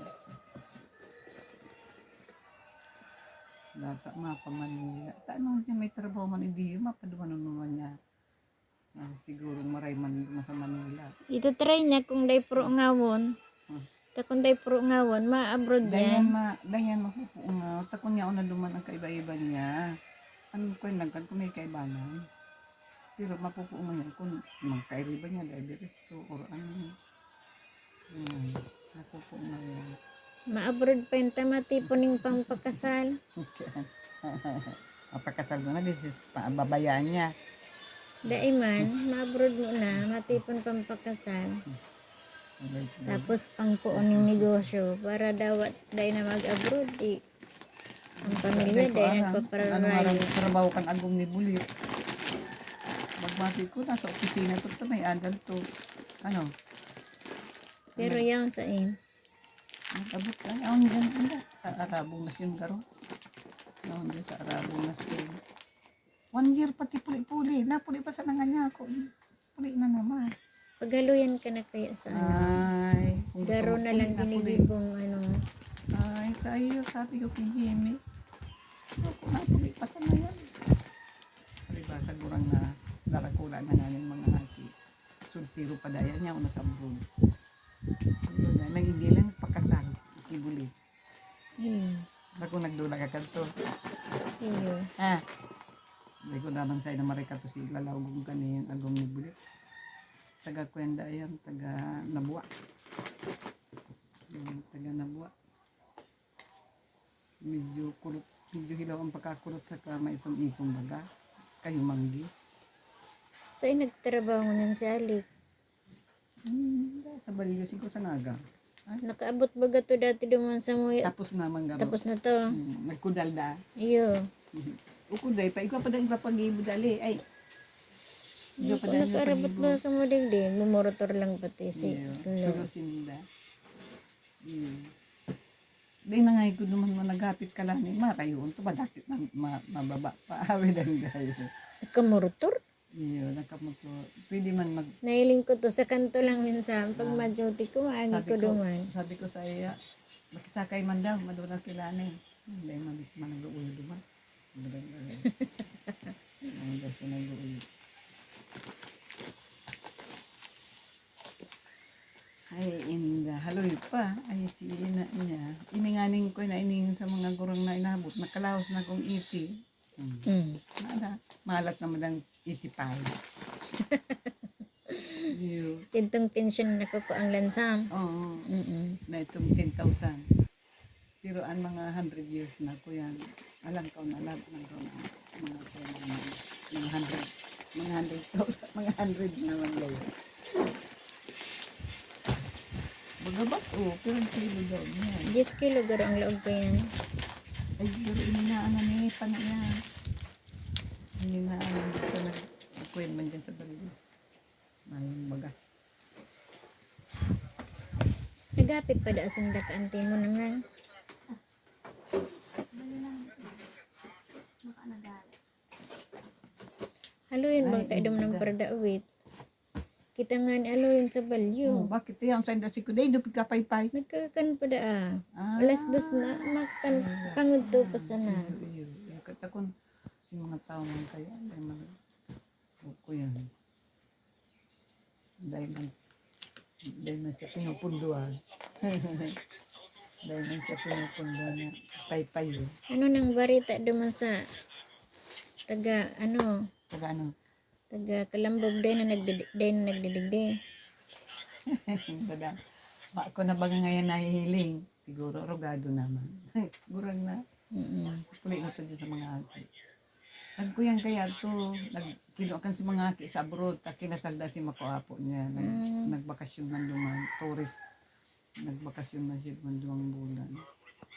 Bata, mapa Manila. Tanong siya, may trabaho man, hindi yun, mapadumanon naman niya. Ah, siguro maray man sa Manila. Ito try niya kung day pro ngawon. Hmm. Ta kung day pro ngawon, ma-abroad Dayan yan. Ma, dayan mapupungaw. Ta kung yaon na duman ang kaiba-iba niya. Ano ko yung nagkan kung may kaibanan. Pero mapupungaw yan kung mga kaiba niya, day diretso or ano. Hmm. Ako po na yan. Ma-abroad pa yung tama tipo ning pampakasal. Mapakasal ko na, this is pa, babayaan niya. Dai man, ma-abroad mo na, matipon pampakasal. Tapos pangkuon yung negosyo para daw dai na mag-abroad eh. Ang pamilya dai nagpapararayo. Ano nga trabaho kan agong ni Bulit? Magbati ko, nasa opisina to, to may adal to. Ano? Pero yaon sa in. Nag-abot ka? Yaon dyan, ano? Sa Arabong Nasyon garo. Yaon dyan sa Arabong Nasyon. One year pati puli-puli. Napuli pa sa nangan niya ako. Puli na naman. Paghaluyan ka na kaya sa ano. Ay, kung Garo gusto mo na lang puli na puli. Ginigibong ano. Ay, sa iyo, sabi ko kay Jimmy. Ako na puli pa sa ngayon. Palibasa gurang na darakula na nga yung mga haki. Soltero pa daya niya ako nasa abroad. Ano na, nagigil lang pakasal. Ikibuli. Hmm. Ako nagdula ka kanto. Iyo. Ah. Hindi ko naman sa'yo na marika to si Lalaw kung kanin agong ni Bulit. Taga Kwenda yan, taga Nabua. Yung taga Nabua. Medyo kulot, medyo hilaw ang pagkakulot sa kama itong ikong baga. Kayo manggi. Sa'yo nagtrabaho ngunyan si Alik? Hmm, sa Balyo, siguro sa Naga. Nakaabot baga to dati duman sa Muya? Tapos na man garo. Tapos na to. Hmm, nagkudal da. Iyo. Ukod ay pa, ikaw pa dahil ipapagibo dali. Ay. Hindi ko nakaarabot ba ka mo digdi? Mumorotor lang pati si Iyo. Kuya. Surusin da. Iyo. Di na nga ko naman mo naghapit ka lang ni Mara, yun to, madakit na ma, mababa pa. Awid ang gayo. Kamorotor? Iyo, nakamotor. Pwede man mag... Nahiling ko to sa kanto lang minsan. Pag Ah. ma-duty ko, maagi Sabi ko ko, duman. sabi ko sa iya, makisakay man daw, madura sila na eh. Hindi, mabit man nag-uwi duman. Madura na rin. Ang gusto nag-uwi. Ay, inda. Haloy pa. Ay, si ina niya. Ininganing ko na ining sa mga gurang na inabot. Nakalaos na kong iti. Hmm. Mm. Nada. Malat naman ang iti pa. Iyo. Sintong pensyon na ko ang lansam. Oo. Mm-mm. Na itong ten thousand. Pero ang mga hundred years na ko yan, alam ko na, alam ko na, mga, mga, mga hundred, mga hundred thousand, mga hundred naman yan. Magabat, oh, pero ang kilo daw niya. Diyes kilo, garo ang laog ko yan. Ay, pero ininaan na ni Pana yan. Ininaan na ni Pana. Ako yun man dyan sa baril. Mayong bagas. Nagapit pa da sinda ka anti mo na nga. Haluin mo Ay, ka idom ng inda. Parada awit. Kita nga ni haluin sa balyo. Oh, bakit yan? Sa inda si Kuday, dupit ka paypay. Nagkakan pa da ah. Ah. Alas dos na, makan Ay, pangudto pa sana. Iyo, iyo, iyo. Katakon, si mga tao man kaya, ay mga, o, ko yan. Dahil man, dahil man sa pinupunduan. Dahil man siya pinupundo na paypay eh. Ano nang barita duman sa taga, ano, Taga ano? taga Kalambog, day na nagdidi-, day na nagdidigdi. Baga, ba, ako na baga ngayon nahihiling. Siguro, rogado naman. Gurang na. Mm. Puli na to dyan sa mga aki. Nagkuyang kaya to, nag, kinuha kan si mga aki sa abroad, ta kinasal da si makuapo niya. Nag, Mm. Nagbakasyon man duman, tourist. Nagbakasyon man siya duman duwang bulan.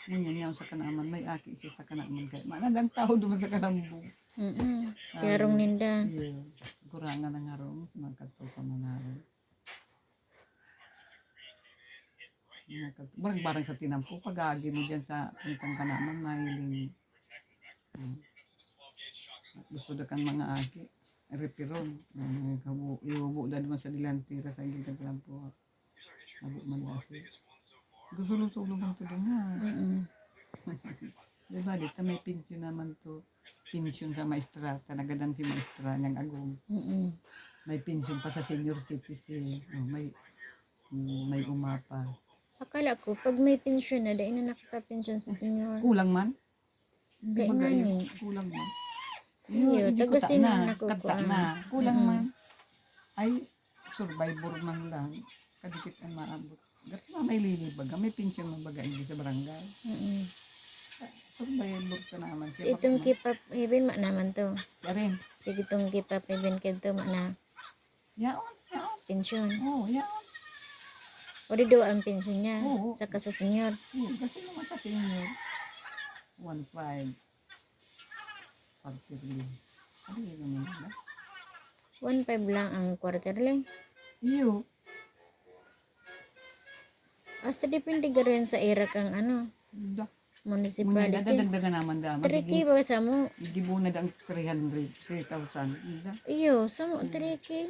Ngunyan niya sa kanaman, may aki siya sa kanaman. Kaya manadang tao duman sa Kalambog. Mm-mm. Si harong ninda. Iyo, gurangan ang harong, sa mga katoka man harong. Mga kat-, barang-barang sa tinampo, pag-aagi mo dyan sa puntang kanaman, mahiling. Hmm. Gusto da kan mga aki, repiron. Hmm, kabu-, ihubo da duman sa delantera sa gilid kan tinampo. Habo man da siya. Gusto-gusto naman to duman. Mm-mm. Diba, dito may pensyon naman to. Pensyon sa maestra, ta nagadan si maestra niyang agom. Mm-mm. May pensyon pa sa senior citizen. Oh, may, mm, may umapa. Akala ko, pag may pensyon na, dahil na nakakapensyon sa senior. Kulang man? Kaya Baga nga yun, ni. Kulang man? Iyo, Hindi taga ko ta sino na, ang nakukuha? Kata na. Kulang Mm-mm. Man. Ay, survivor man lang. Kadikit ang maabot. Gat na may lili baga, may pensyon man baga hindi sa barangay. Mm-mm. Survivor ka naman. Si itong keep up heaven, ma naman to. Karin. Si itong keep up heaven kito, ma na. Yaon, yaon. Pensyon. Oo, yaon. O di duwa ang pensyon niya. Oo. Saka sa senior. Oo, kasi naman sa senior. One five. Quarterly. Ano yun naman ba? One five lang ang quarterly. Iyo. Hasta depende ka rin sa ira kang ano, Da. municipality. Dadagdagan naman da. Three K ba sa mo? Gibuna da ang three hundred, three thousand. Da. Iyo, sa mo, three K.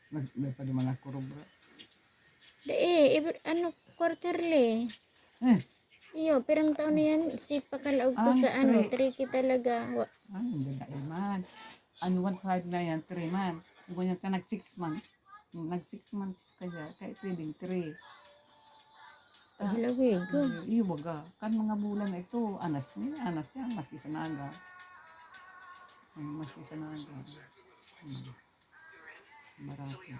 Nag, may pa naman ako, bro. Di eh, iba- ano, quarterly. Eh. Iyo, pirang taon na yan, si pakalaog ko Ang sa ano, three- three K talaga. Wa- Ay, ang ganda man. Ang one five na yan, three months. Ganyan ka, nag six months. Nag six months ka dyan, kaya pwedeng three. Ay, halawig ko. Iyo, baga. Kan mga bulan na ito, anas niya, anas niya, maski sa naga. Ay, maski sa naga. Hmm. Marami.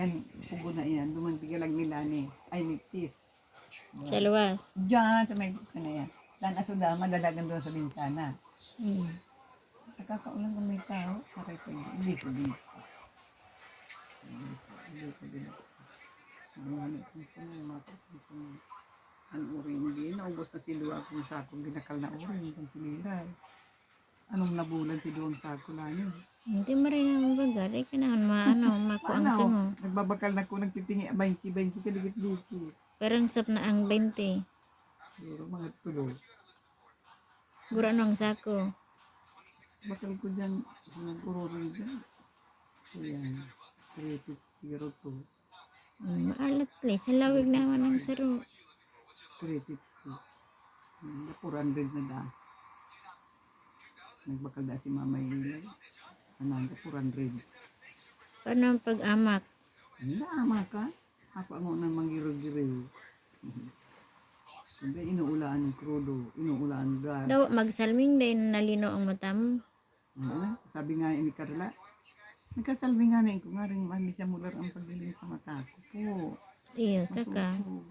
Yan, pugo na yan. Dumantigalag nila ni. Ay, ni Tis. Sa luwas. Diyan, sa may, ano yan. Dan aso da, madalagan doon sa bintana. Hmm. Nakakaulan kung may tao. Aray ko, hindi ko din. Hindi ko, hindi ko din. Ang ano, ang ano, ang ano, ang ano, ang uring, hindi, naubos na si Lua kung sako, ginakal na uring, ang sinilay. Anong nabulan si Duang sako lang yun? Hindi mo rin ang baga. Di kailangan ma-, ano, makuha ang Ano, sungo. Nagbabakal na ko, nagtitingi, baynti, baynti, kadikit-dikit. Parang sap na ang baynti. Siguro mga tulo. Guro ano ang sako? Bakal ko dyan, nag-ururi dyan. Ayan, three fifty siguro to. Mm, maalat eh. Sa lawig naman ang saro. Three fifty. Hmm, four hundred na da. Nagbakal da si Mama Ilay. Ano, four hundred. Paano ang pag-amak? Ano na, ama ka? Ako ang unang manggiro-giro. Hindi, inuulaan ng krudo, inuulaan ng gas. Daw, magsalming din nalino ang mata mo. Oo, sabi nga ni Carla, nagkasalming nga na ko nga rin, mami sa mular ang pagdilim sa mata ko po. Iyo, saka. Masuko.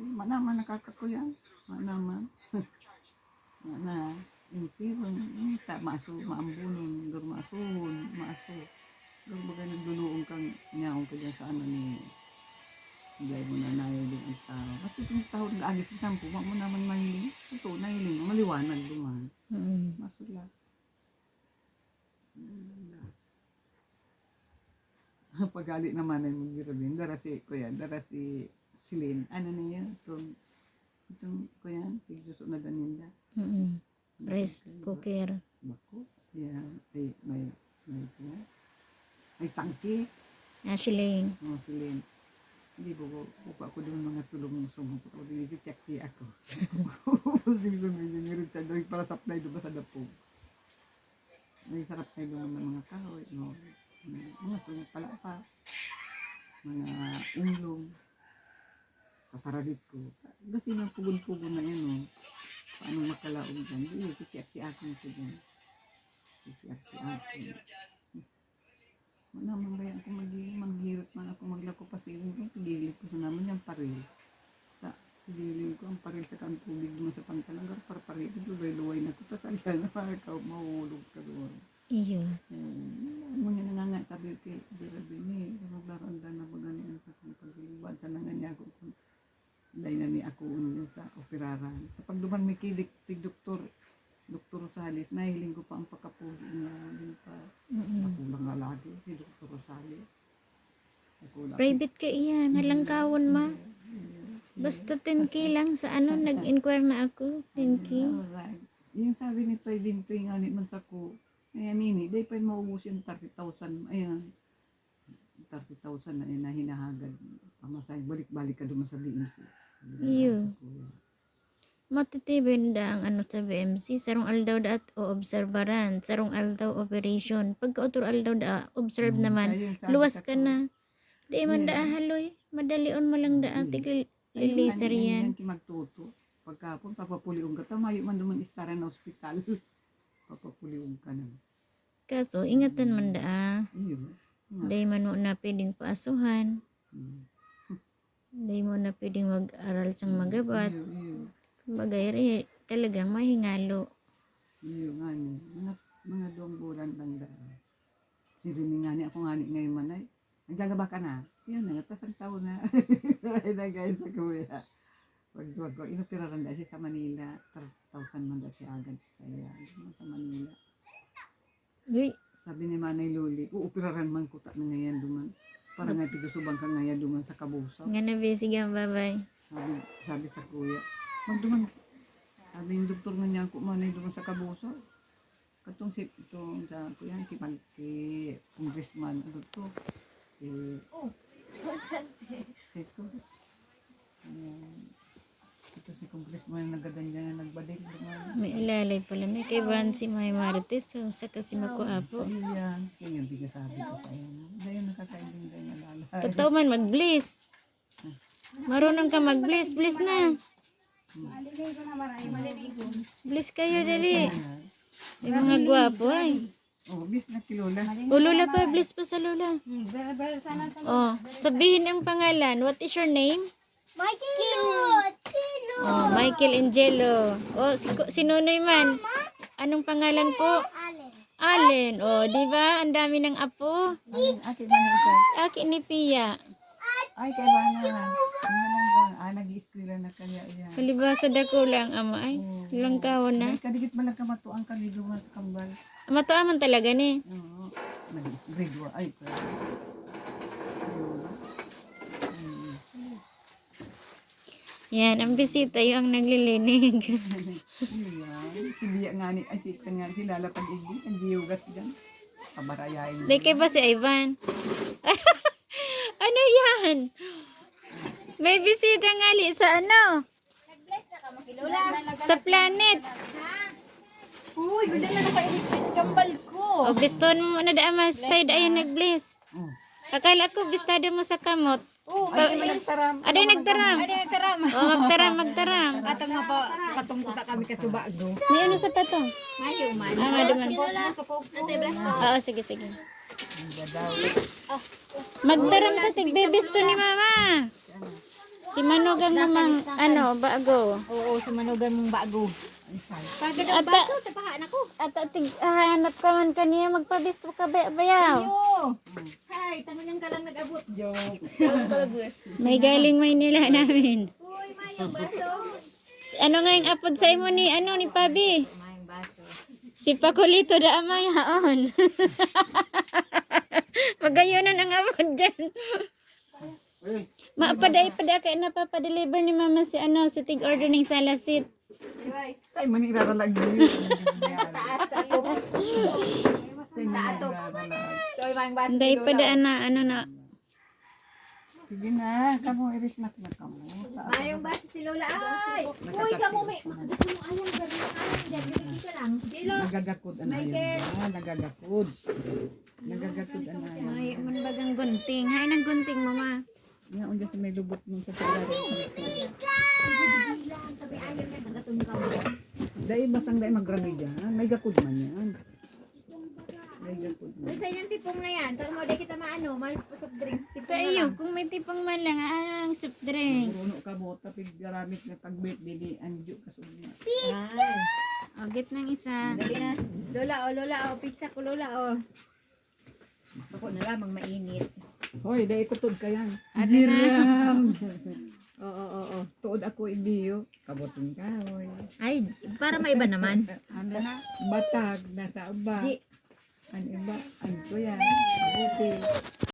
Eh, manaman nakakakuyan. Manaman. Mana, yung tiron, yung ta, maso, maambunon, dur maso, maso. Dur baga nagluluong kang nyaong ka dyan sa ano ni, hindi mo na nayo din ang tao. Kasi kung tahod na agis ng tampo, ma mo naman mahiling. Ito, nahiling, maliwanag duman. Mm. Masula. Pagali naman ay maggirabin. Dara si, kuya, dara si Celine. Ano na yun? Itong, itong, kuya, tigsuso na daninda. Mm. Rice cooker. Bako. Yan. Ay, may, may, kuya. May tangke. Ashley. Oh, Celine. Hindi po ko, po ako doon mga tulong ng sumong. Ako din, iti-check ako. Hindi sumong, hindi rin siya doon para supply doon sa dapog. May sarap na yung mga kahoy, no? Mga, mga sungit pala pa. Mga umlong. Kaparalit ko. Kasi yung pugon-pugon na yan, oh. Paano makalaog dyan? Di, kiki-aki-aki na siya dyan. Kiki-aki-aki. Wala man ba yan kung mag-, maghirot man ako maglako pa siguro, pigilin ko sa naman yung paril. Sa, pigilin ko ang paril sa kang tubig naman sa pantalan, pero parparil ko, luway-luway na ko, tas ayan na, mahulog ka doon. Iyo. Eh, ano nga nanganga, sabi ko, "Grabe ni, maglaranda na ba gani ang sakong pagluban?" Sa nanganyago ko, dahil na ni ako yun sa operaran. Kapag duman may kilik, si Doktor, Doktor Rosales, nahiling ko pa ang pagkapugi niya, din pa, Mm-mm. Nakulang na lagi, si Doktor Rosales. Nakulang. Private ka iyan, halangkawon ma. Basta ten K lang sa ano, nag-inquire na ako. Ten K. Alright. Yung sabi ni Toy Dintoy nga ni man sa ko, ayan ini, di pa maubos yung thirty thousand, ayan, thirty thousand na, na hinahagad. Pamasay, balik-balik ka duman sa B M C. Iyo. Sa kuya. Matitibay na ang ano sa B M C, sarong aldaw daat o obserbaran, sarong aldaw operation. Pagka otro aldaw da, observe naman, luwas ka na. Di man daa haloy, madalion mo lang daa, tigli-, liliser yan. Yan, yan, yan, kimagtuto. Pagkapon, papapulion ka, tamayo man duman istara na ospital. Papapulion ka na. Kaso, ingatan man daa. Iyo. Dai man mo na pwedeng paasuhan. Mm. Dai mo na pwedeng mag-aral sang magabat. Iyo, iyo. Kumbaga, iri talagang mahingalo. Iyo nga ni. Mga, mga duwang bulan lang daa. Si Rene nga ni, ako nga ni ngayon man ay, "Naggagaba ka na?" Yan na, tas ang taon na. Ay, nagay sa kuya. Pag duwag ko, inoperaran daa siya sa Manila. Thirty thousand man daa siya agad sa iya. Sa Manila. Uy. Sabi ni Manay Loli, "Uupiraran man kuta na ngayon duman. Para nga tigusubang ka ngayon duman sa Kabusaw." Nga na, be, sige, bye-bye. Sabi, sabi sa kuya, "Magduman." Sabi ng doktor nga niya, "Kung manay duman sa Kabusaw." Katong si, itong sa, kuya, si Pag-, si Congressman, ano to? Si, oh, si ito. Ayan. Ito si Congressman nagadan niya na nagbalik naman. May alalay pala na. Kay Van si May Marites, so, saka si Mako Apo. Ayan. Yan yung di ka sabi ko pa yan. Dahil nakakaibig na yung alalay. Totoo man, mag-bless. Marunong ka mag-bless, bless na. Bless kayo, dali. Yung mga gwapo, ay. Oh, bis na ki Lola. O, Lola pa, bless pa sa Lola. Hmm, bel, bel, sana sa Oh, sabihin ang pangalan. What is your name? Michael. Angelo. Oh, Michael Angelo. Oh, si, Ko- si Nonoy man. Anong pangalan po? Allen. Allen. Oh, di ba? Ang dami ng apo. Ay, ate, mali ito. Aki ni Pia. Ay, kay Bana. Ano lang ba? Ah, nag-iiskwela na kaya yan. Palibasa, dakula ang ama ay. Oo. Langkawan na. Ay, kadikit man lang kamatuang kalido, mga kambal. Matuaman talaga ni. Oo. Nag-grade one. Ay, pwede. Ayun. Ayun. Yan, ang bisita yung naglilinig. Ayan. Si Bia nga ni, ay, si, nga, si Lala pag-ibig, ang biyugas dyan. Pabarayain mo. Di kay ba si Ivan? Ano yan? May bisita nga li sa ano? Nag-bless na ka mo, Lola. Sa planet. Uy, ganda na nakaibig si kambal ko. O, biston mo na daan mas side, ayan, nag-bless. Oh. Akala ko bistado mo sa kamot. Oh, ay, may nagtaram. Aday nagtaram. Aday nagtaram. Oh, magtaram, magtaram. Atang mapa-, patong ko sa kami kasubago. May ano sa patong? Mayo man. Ah, mayo man. Masukog ko. Ate, bless po. Oo, sige, sige. Ang gadaw. Magtaram ka, tigbibisto ni mama. Si Manugang namang, ano, bago. Oo, si Manugang mong bago. Pagod ang Ata- baso, tapahan ako. At atig, hahanap ka man kaniya, magpabisto ka, ba-, bayaw. Iyo. Hay, tango niyang ka lang nag-abot. Joke. May galing Maynila namin. Uy, mayang baso. Ano nga yung apod sa imo ni, ano, ni Pabi? Mayang baso. Si Pakulito da amay haon. Magayonan ang apod dyan. Mapaday pa da kay napapadeliver ni mama si, ano, si tig-order ning salasit. Ay, mani iraralag yun. Sa taas ako. Sa ato. Stoy, mayang baso. Hindi si pa Lola. Da na, ano na. Sige na, kamo, iris na ka na kamo. Mayang baso si Lola. Ay! Uy, kamo, may, makagit mo ayang gabi. Ay, gabi, dito lang. Hindi, Nagagakod ang ayon. Ah, nagagakod. Nagagakod ang ayon. Ay, man bagang gunting. Hay, nang gunting mo, ma. Nga, unja sa may lubot mo sa salarin. Dai, basang dai magrami dyan. May gakod man yan. May gakod man. Sa inyong tipong na yan, tara mo, di kita maano, mas soft drinks. Tipong na Kayo, lang. Kung may tipong man lang, ah, ang soft drink. Puruno ka mo, tapig garamit na pag-birthday ni Anjo. Kasugma. Ay, O, git ng isa. dali na. Lola, oh, Lola, oh, pizza ko, Lola, oh. Ako na lamang mainit. Hoy, dai ikutod ka yan. Ate na. Oo, oo, oo. Tuod ako ibiyo. Kabuting kahoy. Ay, para may iba naman. Ano na? Batag, nasa uba. Di, Ang iba, ang kuya. Kabuti.